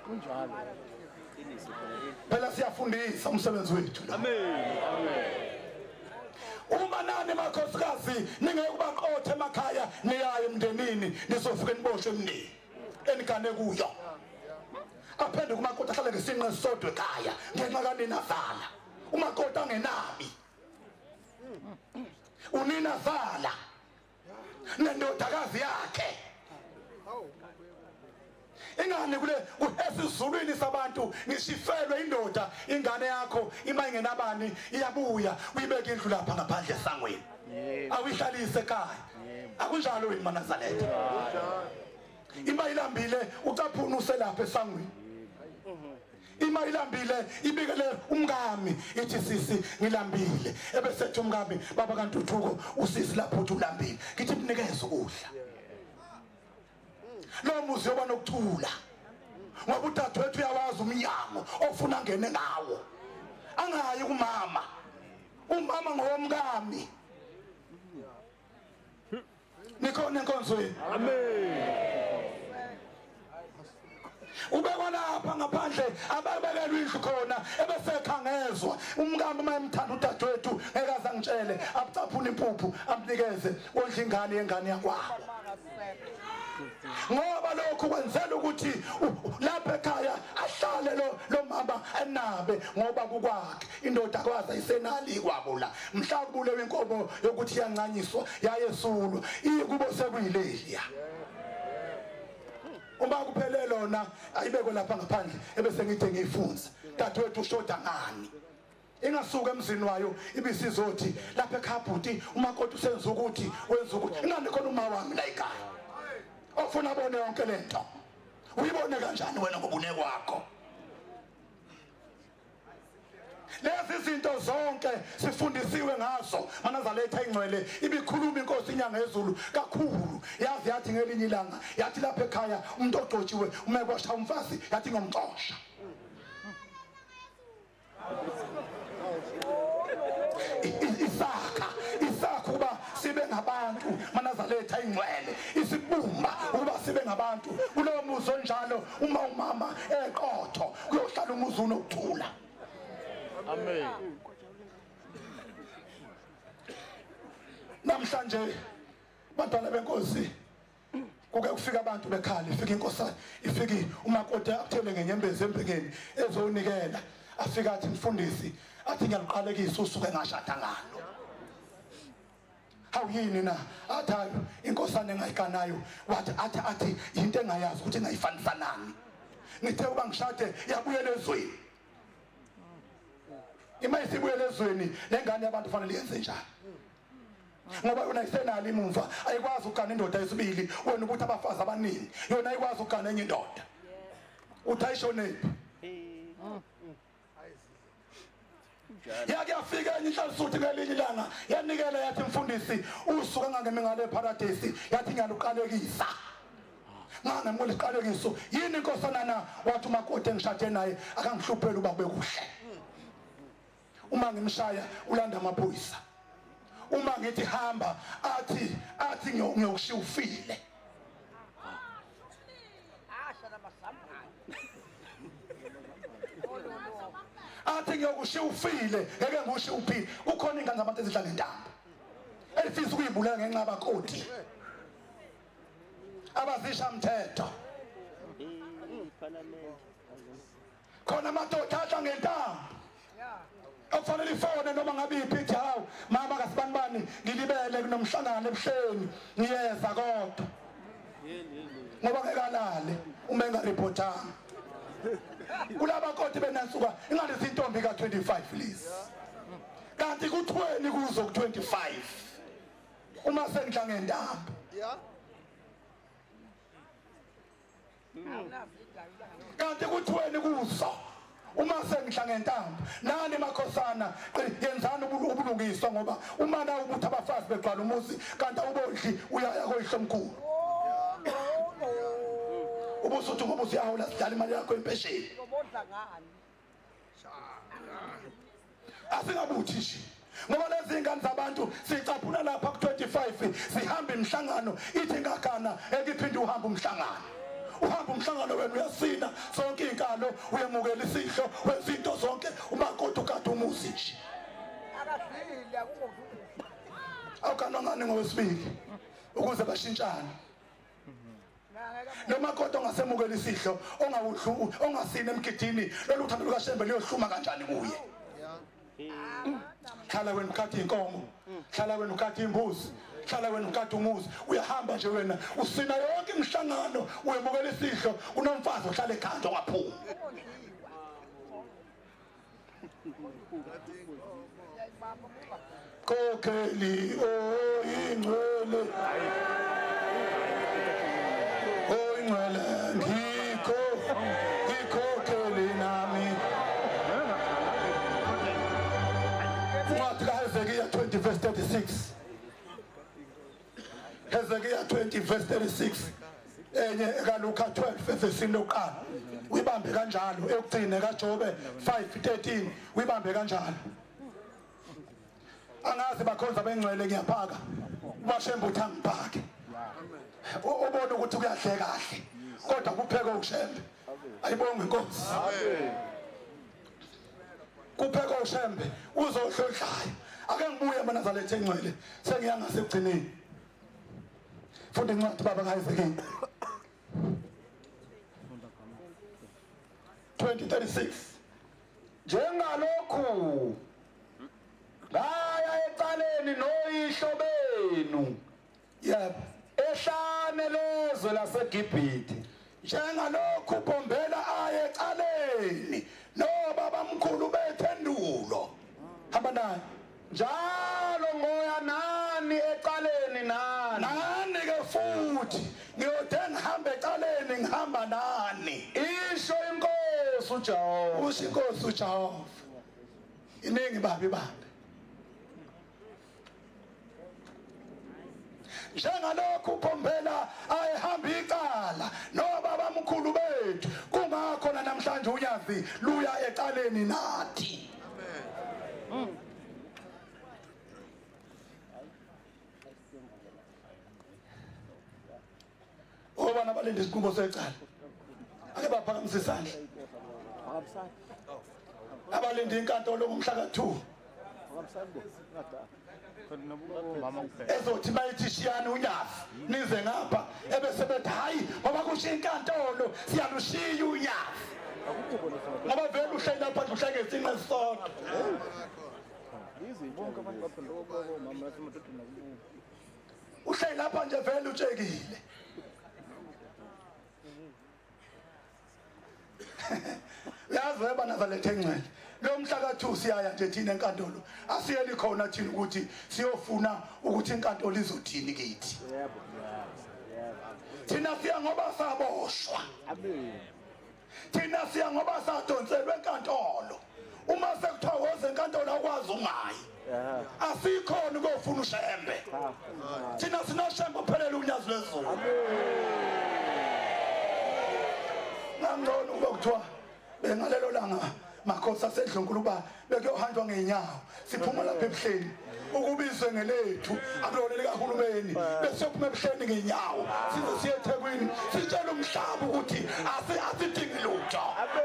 Kunjalo phela siyafundisa umsebenzi wethu la. Amen. Amen. Uma nani makhosikazi ningeke ubaqothe emakhaya niyaye emndenini nizofika niboshwe emndeni enigane kuyo. Aphenduke umakoti ahlale ngesinqe esisodwa ekhaya ngenxa kanina zala. Umakoti angenabi unina zala nendodakazi yakhe. Ingane kule esizulwini sabantu ngishifelwe indoda, ingane yakho ima ingenabani iyabuya uyibeke indlu lapha ngaphandle esangweni, awuyihlalise ekhaya. Akunjalo wena maNazaretha. Ima ilambile ucaphuna uselapha esangweni. Ima ilambile ibikele umkami ithi sisi ngilambile, ebesethi umkami baba kaNtuthuko usisi lapho uthi ulambile, ngithi mnikeze ukudla. Lo muzi yoba nokuthula ngoba udadewethu uyawazi umnyango ofuna angene ngawo, angayi kumama. Umama ngowomkami. Nikhona enkonzweni? Amen. Ubekwa lapha ngaphandle ababekelwe indlu khona ebesekhangezwa umkami uma emthanda udadewethu ngeke aze angitshele, abucaphuna impuphu amnikeze wondla ingane yengane yakwabo. Ngoba lokhu kwenzela ukuthi lapha ekhaya ahlale lo mama enabe ngoba kukwakhe indoda kwaza isenali kwabo la. Mhla kubulewe inkomo yokuthi iyancanyiswa yayesulwa ikubo sekuyileliya. Uma kuphele lona ayibekwe lapha ngaphandle ebese ngithi ngiyifunza dadewethu ushoda ngani. Ingasuka emzini wayo ibisizothi lapha ekhaya umakoti usenza ukuthi wenza ukuthi ingane khona uma wami la ekhaya ofuna abone yonke lento. Uyibone kanjani wena ngobune kwakho? Lezi zinto zonke sifundisiwe ngazo maNazaretha ingcwele ibikhuluma inkosi inyanga yezulu kakhulu. Yazi yathi ngelinye ilanga yathi lapha ekhaya umuntu ogcotshiwe uma ekwasha umfazi yathi ngomxosha. Isakha ukuba sibe ngabantu maNazaretha ingcwele isibumba ukuba sibe ngabantu. Kulowo muzi onjalo uma umama eqotho kuyohlala umuzi unokuthula. Amen. Namhlanje bantwana benkosi kuke kufika abantu bekhala, ifika inkosana, ifike umakoti akuthele ngenyembezi embekeni ezonikela, afika athi mfundisi, athi ngiyaluqalekisa usuke ngashada ngalo. Hawu yini na? Athi hayi inkosana engayiganayo, wathi athi into engayazi ukuthi engayifanisa nani. Ngithe uba ngishade yabuyela ezweni. Ima isibuyele ezweni lengane yabantu fanele yenze njani? Ngoba yona isenalo imumva, ayikwazi ukugana indoda yesibili, wena ubuthi abafazi abaningi, yona ayikwazi ukugana enye indoda. Uthi ayishonephi? Yake yafika enye inhlalisuthi ngelinye ilanga, yanikela yathi mfundisi, usuke ngangemi ngale eparadesi, yathi ngiyaluqalekisa. Ngangemula isiqalekiso, yini inkosana na? Wathi umakoti engishade naye akangihlupheli uba kube kuhle. Uma ngimshaya ulanda amaphoyisa. Uma ngithi hamba athi ngiyokushiya ufile. Athi ngiyokushiya ufile, ngeke ngikushiye uphile. Kukhona ingane zabantu ezidla ngentambo elifisa ukuyibulala ngenxa yabakoti abazisha mthetho. Khona amadoda adla ngentambo okufanele ifone noma ngabe iphi, hawu mama kasibanibani ngilibele kunomhlangano ebuhleni ngiyeza kodwa ngoba ngeke alale uma engaripotanga. Kulaba koti benansuka ingathi intombi ka25 lezi, kanti ku20 kuzo ku25 uma sengidla ngentambo. Kanti ku20 kuzo uma sengidla ngentambo. Nani makhosana yenzani ubulungiswa, ngoba uma na ukuthi abafazi begcwala umuzi kanti awubondli uyaya koyihlomkhulu. Ubusuthi ngoba usiyahawula sidlala imali yakho empesheni. Asingabuthi nje ngoba lezi ingane zabantu sicaphuna lapha ku25 sihamba imihlangano ithi ngagana ekuphinde uhamba umhlangano. Uhamba umhlangano wena uyasina sonke inkalo, uyemukela isidlo, wenza into zonke, umakoti ukade umuzi nje. Akadlile akungokudla. Awukanongani ngowesibili ukuze bashintshane. Noma kodwa ongasemukela isidlo, ongawudlu, ongasini emgidini, lolu thando lukaShembe liyohluma kanjani kuye? Hlala wena ukade inkomo, hlala wena ukade imbuzi, hlala wena ukade umuzi, uyahamba nje wena usina yonke imihlangano, uyemukela isidlo, unomfazi ohlala ekhanda ongaphumi. Kokheli oyingcwele, oyingcwele ngikho ngikhokheli nami. Incwadi kaHezekiya 20 verse 36. Hezekiya 20 verse 36, enye ekaLuka 12 evesini lokuqala uyibambe kanjalo, eyokugcina kaJobe 5:13 uyibambe kanjalo. Angazi bakhonza bengcwele ngiyaphaka ubaShembe uthi angiphake, ubone ukuthi kuyadle kahle kodwa kupheke uShembe. Ayibonge inkosi. Kupheke uShembe uzohlodlayo. Ake ngibuye mina zalethe engcwele sengiya ngasekugcineni. Funda incwadi baba kaHezekiya 20:36. Njengalokhu ngaya ecaleni noyihlo benu, yebo, ehlane lezwe laseGibhithe. Njengalokhu Bhombela aye ecaleni nobabamkhulu bethendulo. Hamba naye. Njalo ngoya nani ecaleni nani. Nani ke futhi ngiyothe ngihambe ecaleni ngihamba nani. Isho inkosi uJehova. Usho inkosi uJehova. Iningi babi bambe. Njengalokhu Bhombela ayehamba icala nobabamkhulu bethu, kungakho namhlanje unyazi luya ecaleni nathi. Amen. Obana balinde isiqumbo secala ake baphakamise isandla. Abalinde inkantolo ngomhla ka2. Ezothi bayithi shiyani unyazi nize ngapha ebese bethi hayi ngoba kusho inkantolo siyalushiya unyazi. Ngoba vele uhleli lapha uhleke isinqe sisodwa. Uhleli lapha nje vele utshekile. Uyazi weba Nazaretha engcwele lo mhla ka2 siyaya nje thina enkantolo, asiyeli khona thina ukuthi siyofuna ukuthi inkantolo izothini kithi. Yebo. Thina siya ngoba saboshwa. Thina siya ngoba sadonselwe enkantolo. Uma sekuthiwa woze enkantolo awukwazi ungayi. Asikhona ukufuna uShembe. Thina sinoShembe uphelele unyazi lwezulu. Ngangcono ukuba kuthiwa bengalelo langa makhosi asedlunkulu ba bekuyohanjwa ngeenyawo siphuma lapha ebuhleni ukubizwe ngelethu akulona likahulumeni bese siyophuma ebuhleni ngeenyawo size siye eThekwini sitshele umhlaba ukuthi asidingi lutho. Amen.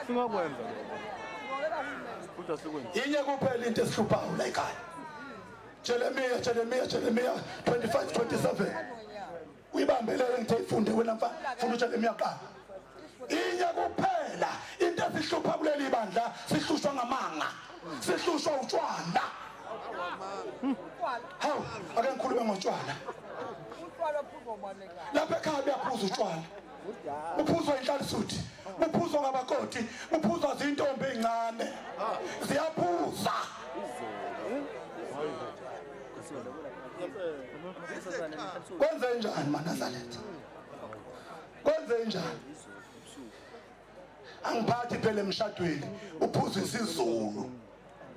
Singakwenza. Inye kuphela into esihluphayo la ekhaya. Jeremiah 25:27. Uyibambelele ngithe ifunde wena mfana, funda uJeremiah qala. Inye kuphela into esihlupha kuleli bandla, sihlushwa ngamanga, sihlushwa utshwala. Hawu, ake ngikhulume ngotshwala. Lapha ekhaya buyaphuza utshwala. Uphuzwa inhlalisuthi, uphuzwa ngabakoti, uphuzwa zintombi ezincane. Ziyaphuza. Kwenze njani maNazaretha? Kwenze njani? Angiphathi phela emshadweni uphuza isiZulu.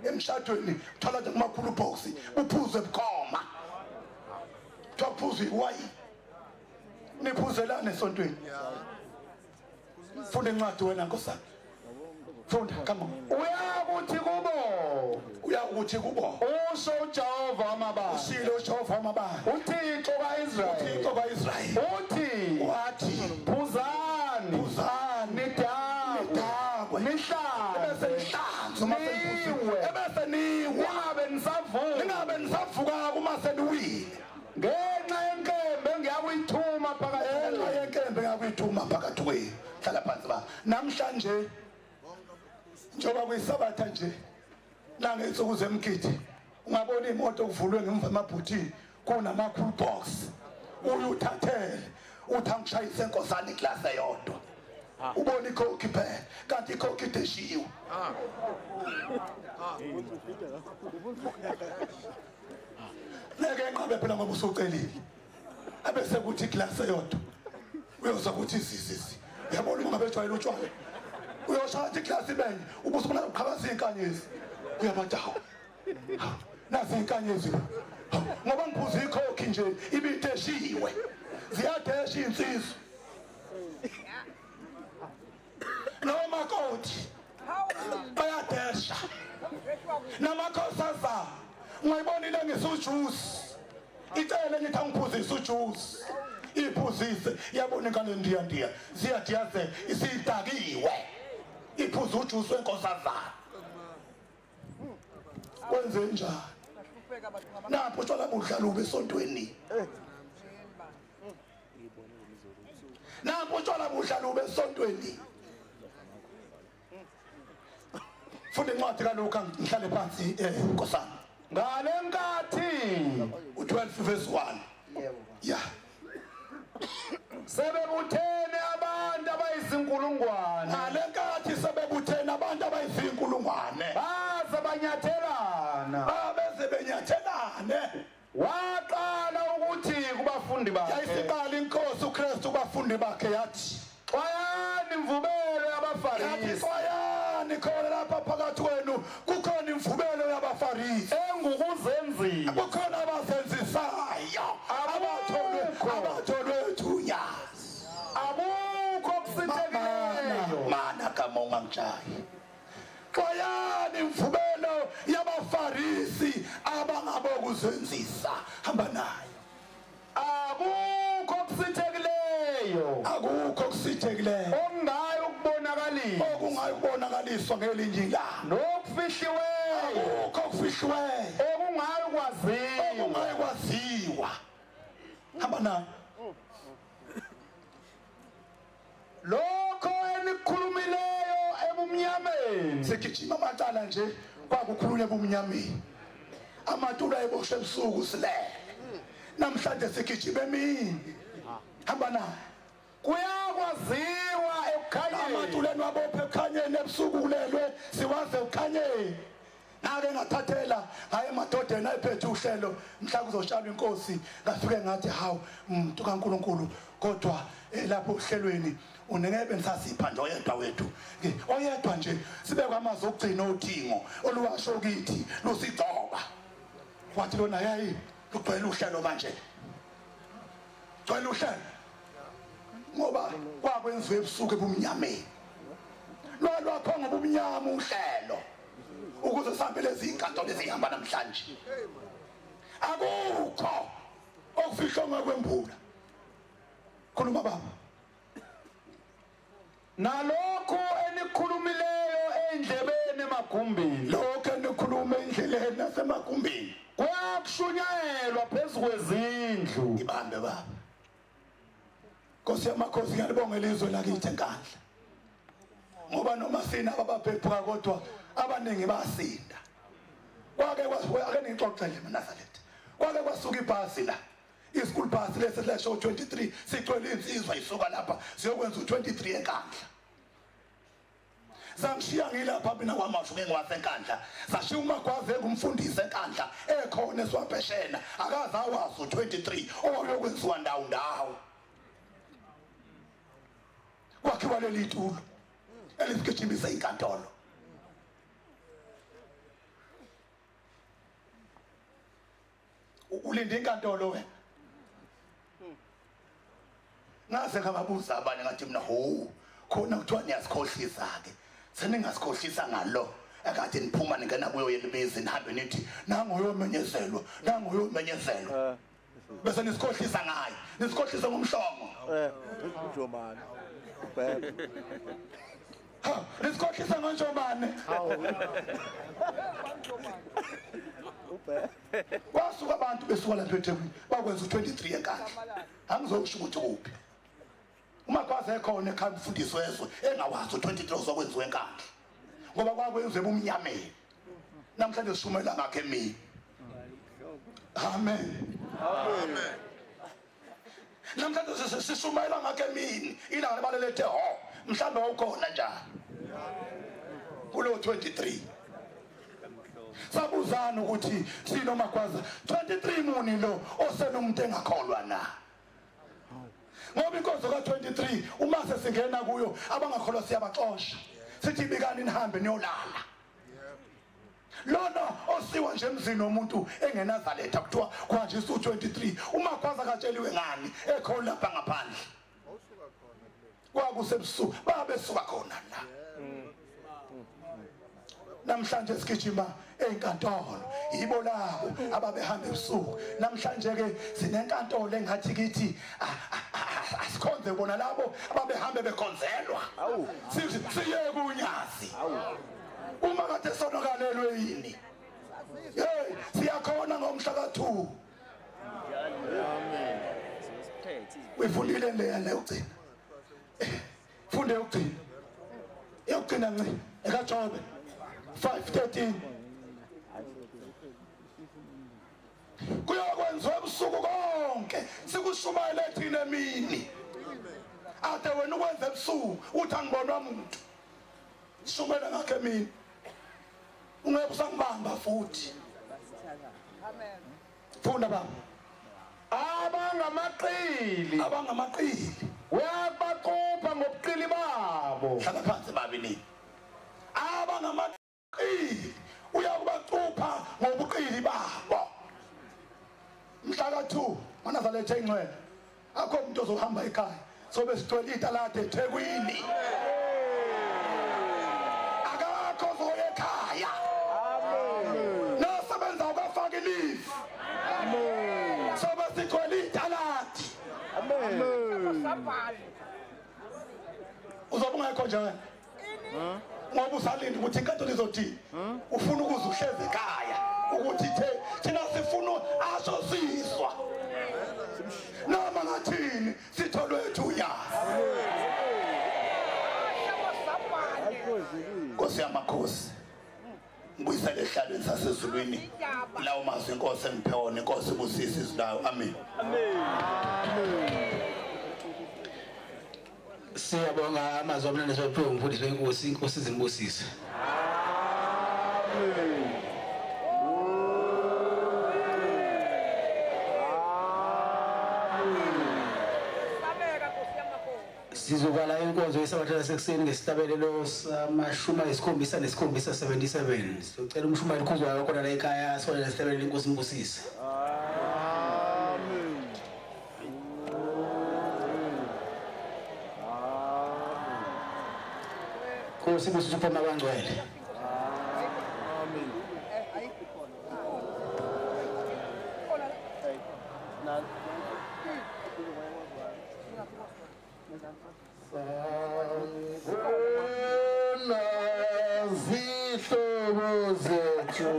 Emshadweni uthola nje kumakhulu box uphuze bukhoma. Kuthiwa iwayini. Niphuzelane esontweni. Funda incwadi wena nkosana. Funda, come on. Uyakuthi kubo, uyakuthi kubo. Usho uJehova wamabandla. Ushilo uJehova wamabandla. uThixo kaIsrayeli. uThixo kaIsrayeli. Uthi, wathi, phuzani, phuzani, nidakwe, nihlanze, ebese nihlanze uma seniphuzile, ebese niwa, ningabe nisavuka, ningabe nisavuka uma seniwile. Ngenxa yenkembe engiyakuyithuma phakathi, ngenxa yenkembe engiyakuyithuma phakathi kwenu. Hlala phansi ba. Namhlanje njengoba kuyisabatha nje nangensuku zemgidi ungabona imoto kuvulwe ngemva emabhuthini kunama-cool box, uyuthathele uthi angishayise enkosana iglasi eyodwa, ubona ikhokhi phela kanti ikhokhi ideshiwe. Ngeke enqabe phela ngoba usucelile, abese kuthi iglasi eyodwa uyozwa ukuthi izizizi. Uyabona uma ngabe ejwayele utshwala uyoshaya iglasi ibenye ubusubona uqhabaza izinkanyezi, uyabadawa nazi izinkanyezi ngoba ngiphuza ikhokhi nje ibideshiwe. Ziyadesha insizwa nomakoti bayadesha namakhosazana. Ungayibonile ngisujuice icele ngithi angiphuzise ujuice, iphuzise yabona ingane ndiya ndiya ziyadiyaze isidakiwe, iphuza ujuice wenkosazana. Kwenze njani? Napho utshwala budlala ube esontweni. Napho utshwala budlala ube esontweni. Funda incwadi kaLuka ngihlale phansi nkosana. Ngale nkathi u12 verse 1. Yebo. Yeah. Sebebuthene abantu abayizinkulungwane. Ngale nkathi sebebuthene abantu abayizinkulungwane. Baze banyathelana. Babeze benyathelane. Waqala ukuthi kubafundi bakhe. Yayisiqala inkosi uKristu kubafundi bakhe yathi, xwayani imvubelo yabaFarisi. Yathi xwayani khona lapha phakathi kwenu kukhona imvubelo yabaFarisi engukuzenzisa. Kukhona abazenzisayo abatholwe ethunyazi. Akukho kusithekileyo. Mana kamonga mjayi. Xwayani imvubelo yabaFarisi abangabokuzenzisa. Hamba nayo. Akukho kusithekileyo. Akukho kusitheke okusithekile Okungayi ukubonakaliswa. Okungayi ukubonakaliswa ngelinye ilanga. Nokufihliweyo. Akukho okufihliweyo. Okungayi ukwaziwa. Okungayi kwaziwa. Hamba nayo. Lokho enikhulumileyo ebumnyameni. Sigijima amacala nje kwakukhulunywa ebumnyameni. Amatula ayeboshwe ebusuku silele. Namhlanje sigijima emini. Hamba nayo. Kuyakwaziwa ekukhanyeni. Amatula enwabophe ekukhanyeni ebusuku kulelwe siwaze ekukhanyeni. Ngake ngathathela ngaye emadodeni ayephethe uhlelo mhla kuzotshalwa inkosi ngafike ngathi hawu umuntu kaNkuluNkulu kodwa lapho uhlelweni unengebe nisasipha nje oyedwa wethu oyedwa nje sibekwe amazwi okugcina othingo oluwasho kithi lusigcoba. Wathi lona yayi lugcwele uhlelo manje, gcwele uhlelo ngoba kwakwenziwe ebusuku ebumnyameni. Lwalwakho ngobumnyama uhlelo ukuze sihambe lezi inkantolo ezihamba namhlanje. Akukho okufihlwa ngokwembula. Khuluma baba. Nalokho enikhulumileyo endlebeni emagumbini. Lokho enikhuluma endleleni nasemagumbini kuyakushunyayelwa phezu kwezindlu. Ibambe baba. Nkosi yamakhosi ngiyalibonga ilizwe lakithi eNkandla. Ngoba noma sina abaphephuka kodwa abaningi basinda. Kwake ake nixoxele maNazaretha. Kwake kwasuka ibhasi la. I-school bus lesi lesho 23 sigcwele insizwa isuka lapha siyokwenza u23 eNkandla. Sangishiya ngilapha mina kwaMashu ngiwaseNkandla. Sashiya uMagwaze engumfundisi eNkandla ekhona esiwapheshena akaze awazi u23 owayokwenziwa ndawo ndawo. Kwakhiwa leli tulo elisigijimisa inkantolo. Ulinde inkantolo wena. Ngaze ngababuza abanye ngathi mina ho khona kuthiwa niyasikhohlisa ke. Seningasikhohlisa ngalo akade niphuma ningena kuyo yelibezi nihambe nithi nangoyomenyezelwa nangoyomenyezelwa. Bese nisikhohlisa ngaye, nisikhohlisa ngomhlongo. Njomane. Ubheke. Ha, nisikhohlisa ngonjomane. Ubheke. Kwasuka abantu besuka lapha eThekwini bakwenza u23 eNkandla. Angizokusho ukuthi kuphi. Uma kwaze ekhona ekhaya umfundisi wezwe engawazi u23 uzokwenziwa eNkandla. Ngoba kwakwenziwe ebumnyameni. Namhlanje sishumela ngakhe emini. Amen. Amen. Namhlanje sishumela ngakhe emini. Ilanga libalele ho. Mhlambe wawukhona njalo. Kulo 23. Sabuzana ukuthi sinoMagwaza 23 muni lo osenomuntu engakholwa na. Ngoba inkonzo ka23 uma sesingena kuyo abangakholwa siyabaxosha. Sithi bikani nihambe niyolala. Lona osiwa nje emzini womuntu engenazaletha kuthiwa kwanjisa u23 uMagwaza katsheliwe ngani ekhona lapha ngaphandle. Kwakusebusuku babesuka khona la. Namhlanje sigijima enkantolo yibo labo ababehamba ebusuku. Namhlanje ke sinenkantolo engathi kithi asikhonze bona labo ababehambe bekhonzelwa. Siye kunyazi. Uma kade sonakalelwe yini? Hey, siyakhona ngomhla ka2. Amen. Uyifundile le yokugcina. Funde yokugcina. Yokugcina nci ekaJobe 5:13. Kuyokwenziwa ebusuku konke sikushumayele thina emini. Ade wena ukwenza ebusuku uthi angibonwa umuntu. Shumela ngakhe emini. Ungeke usangibamba futhi. Amen. Funda baba. Abangamaqili. Abangamaqili. Uyabaqopha ngobuqili babo. Hlala phansi babi. Abangamaqili uyakubacupha ngobuqili babo. Mhla ka2 maNazaretha ingcwele. Akho umuntu ozohamba ekhaya. Sobe sigcwele italade eThekwini. Akakho ozoya ekhaya. Amen. Nosebenza ukafaka leave. Amen. Sobe sigcwele italadi. Amen. ungekho nje wena ngoba usalinda ukuthi inkantolo izothini ufuna ukuze uhleze ekhaya ukuthi thina sifuna asosiswa noma ngathini sitholwe unyazi. Nkosi yamakhosi ngibuyisele ehlalweni sasezulwini lawo mazwi inkosi engiphe wona. Inkosi ibusise izwi layo. Amen. Amen. Siyabonga amazwi amnandi esiwaphiwe umfundisi wenkosi. Inkosi izimbusise. Amen. Sizovala inkonzo yesabatha lasekuseni ngesihlabelelo sama-77 77. Sicela umshumayeli Khuzwayo khona la ekhaya sibone lesihlabelelo. Inkosi imbusise. Amen. Nkosi ibusise uphuma kwangcwele. Amen. Sanibona zihlobo zethu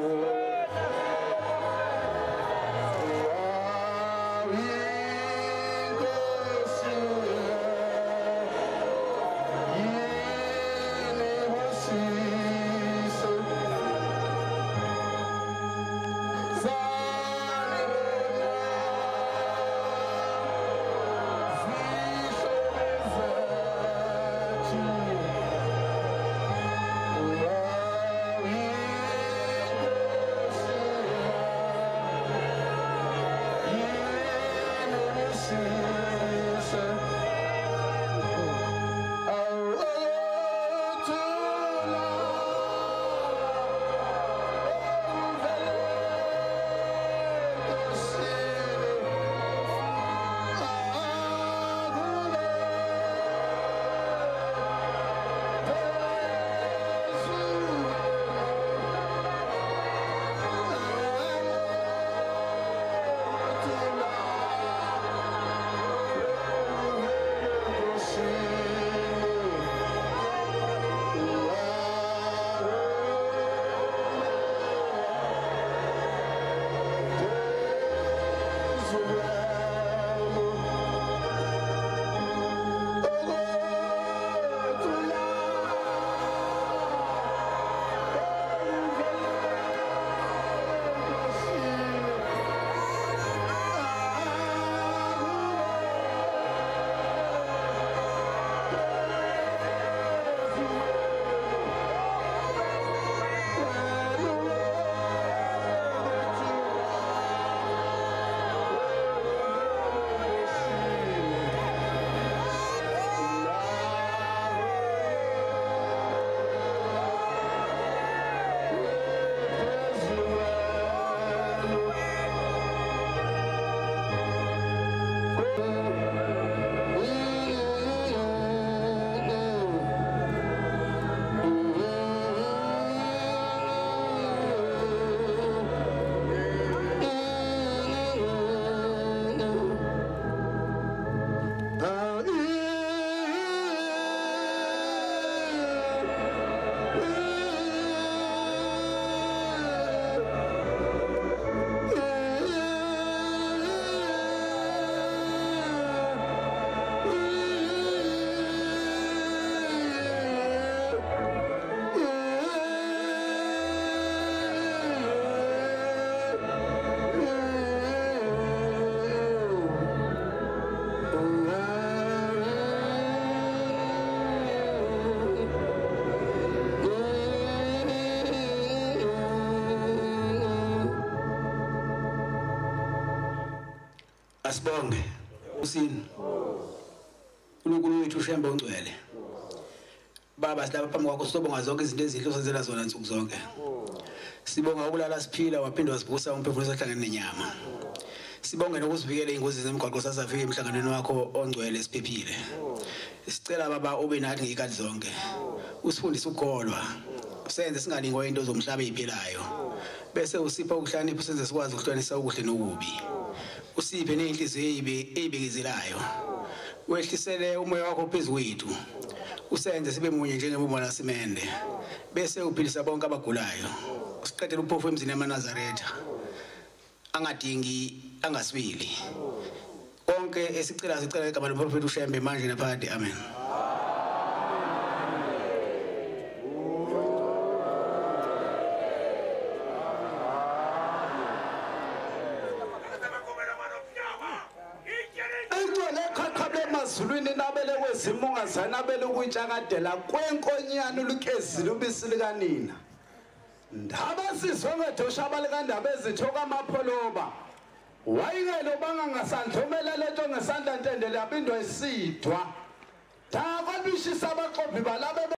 Asibonge usini uNkulunkulu wethu uShembe ongcwele. Baba, silapha phambi kwakho sobonga zonke izinto ezinhle osenzela zona nsuku zonke. Sibonga ukulala siphila waphinde wasivusa umphefumulo ohlangene nenyama. Sibonge nokusivikela ingozi zemigwaqo sasafika emhlanganweni wakho ongcwele siphephile. Sicela baba ube nathi ngezikhathi zonke. Usifundise ukukholwa. Usenze singalingwa into zomhlaba eziphilayo. Bese usipha ukuhlakanipha usenze sikwazi ukuhlukanisa okuhle nokubi. Usiphe nenhliziyo eyibekezelayo. Wehlisele umoya wakho phezu kwethu. Usenze sibe munye njengebumba lasimende. Bese uphilisa bonke abagulayo. Usiqedele uphofu emzini yamaNazaretha. Angadingi angaswili. Konke esicela sicela igama lomprofeti uShembe manje naphakade. Amen. Zulwini nabele kwezimunga zanabele ukuyitshakadela kwenkonyana ulukezile ubisi likanina. Ndaba sizwe ngedosha abalikandaba ezithoka amapholoba. Wayingelobanga ngasandlomela lento ngesandla ntendele yabindo esidwa. Dakwabishisa abaqophi balabe.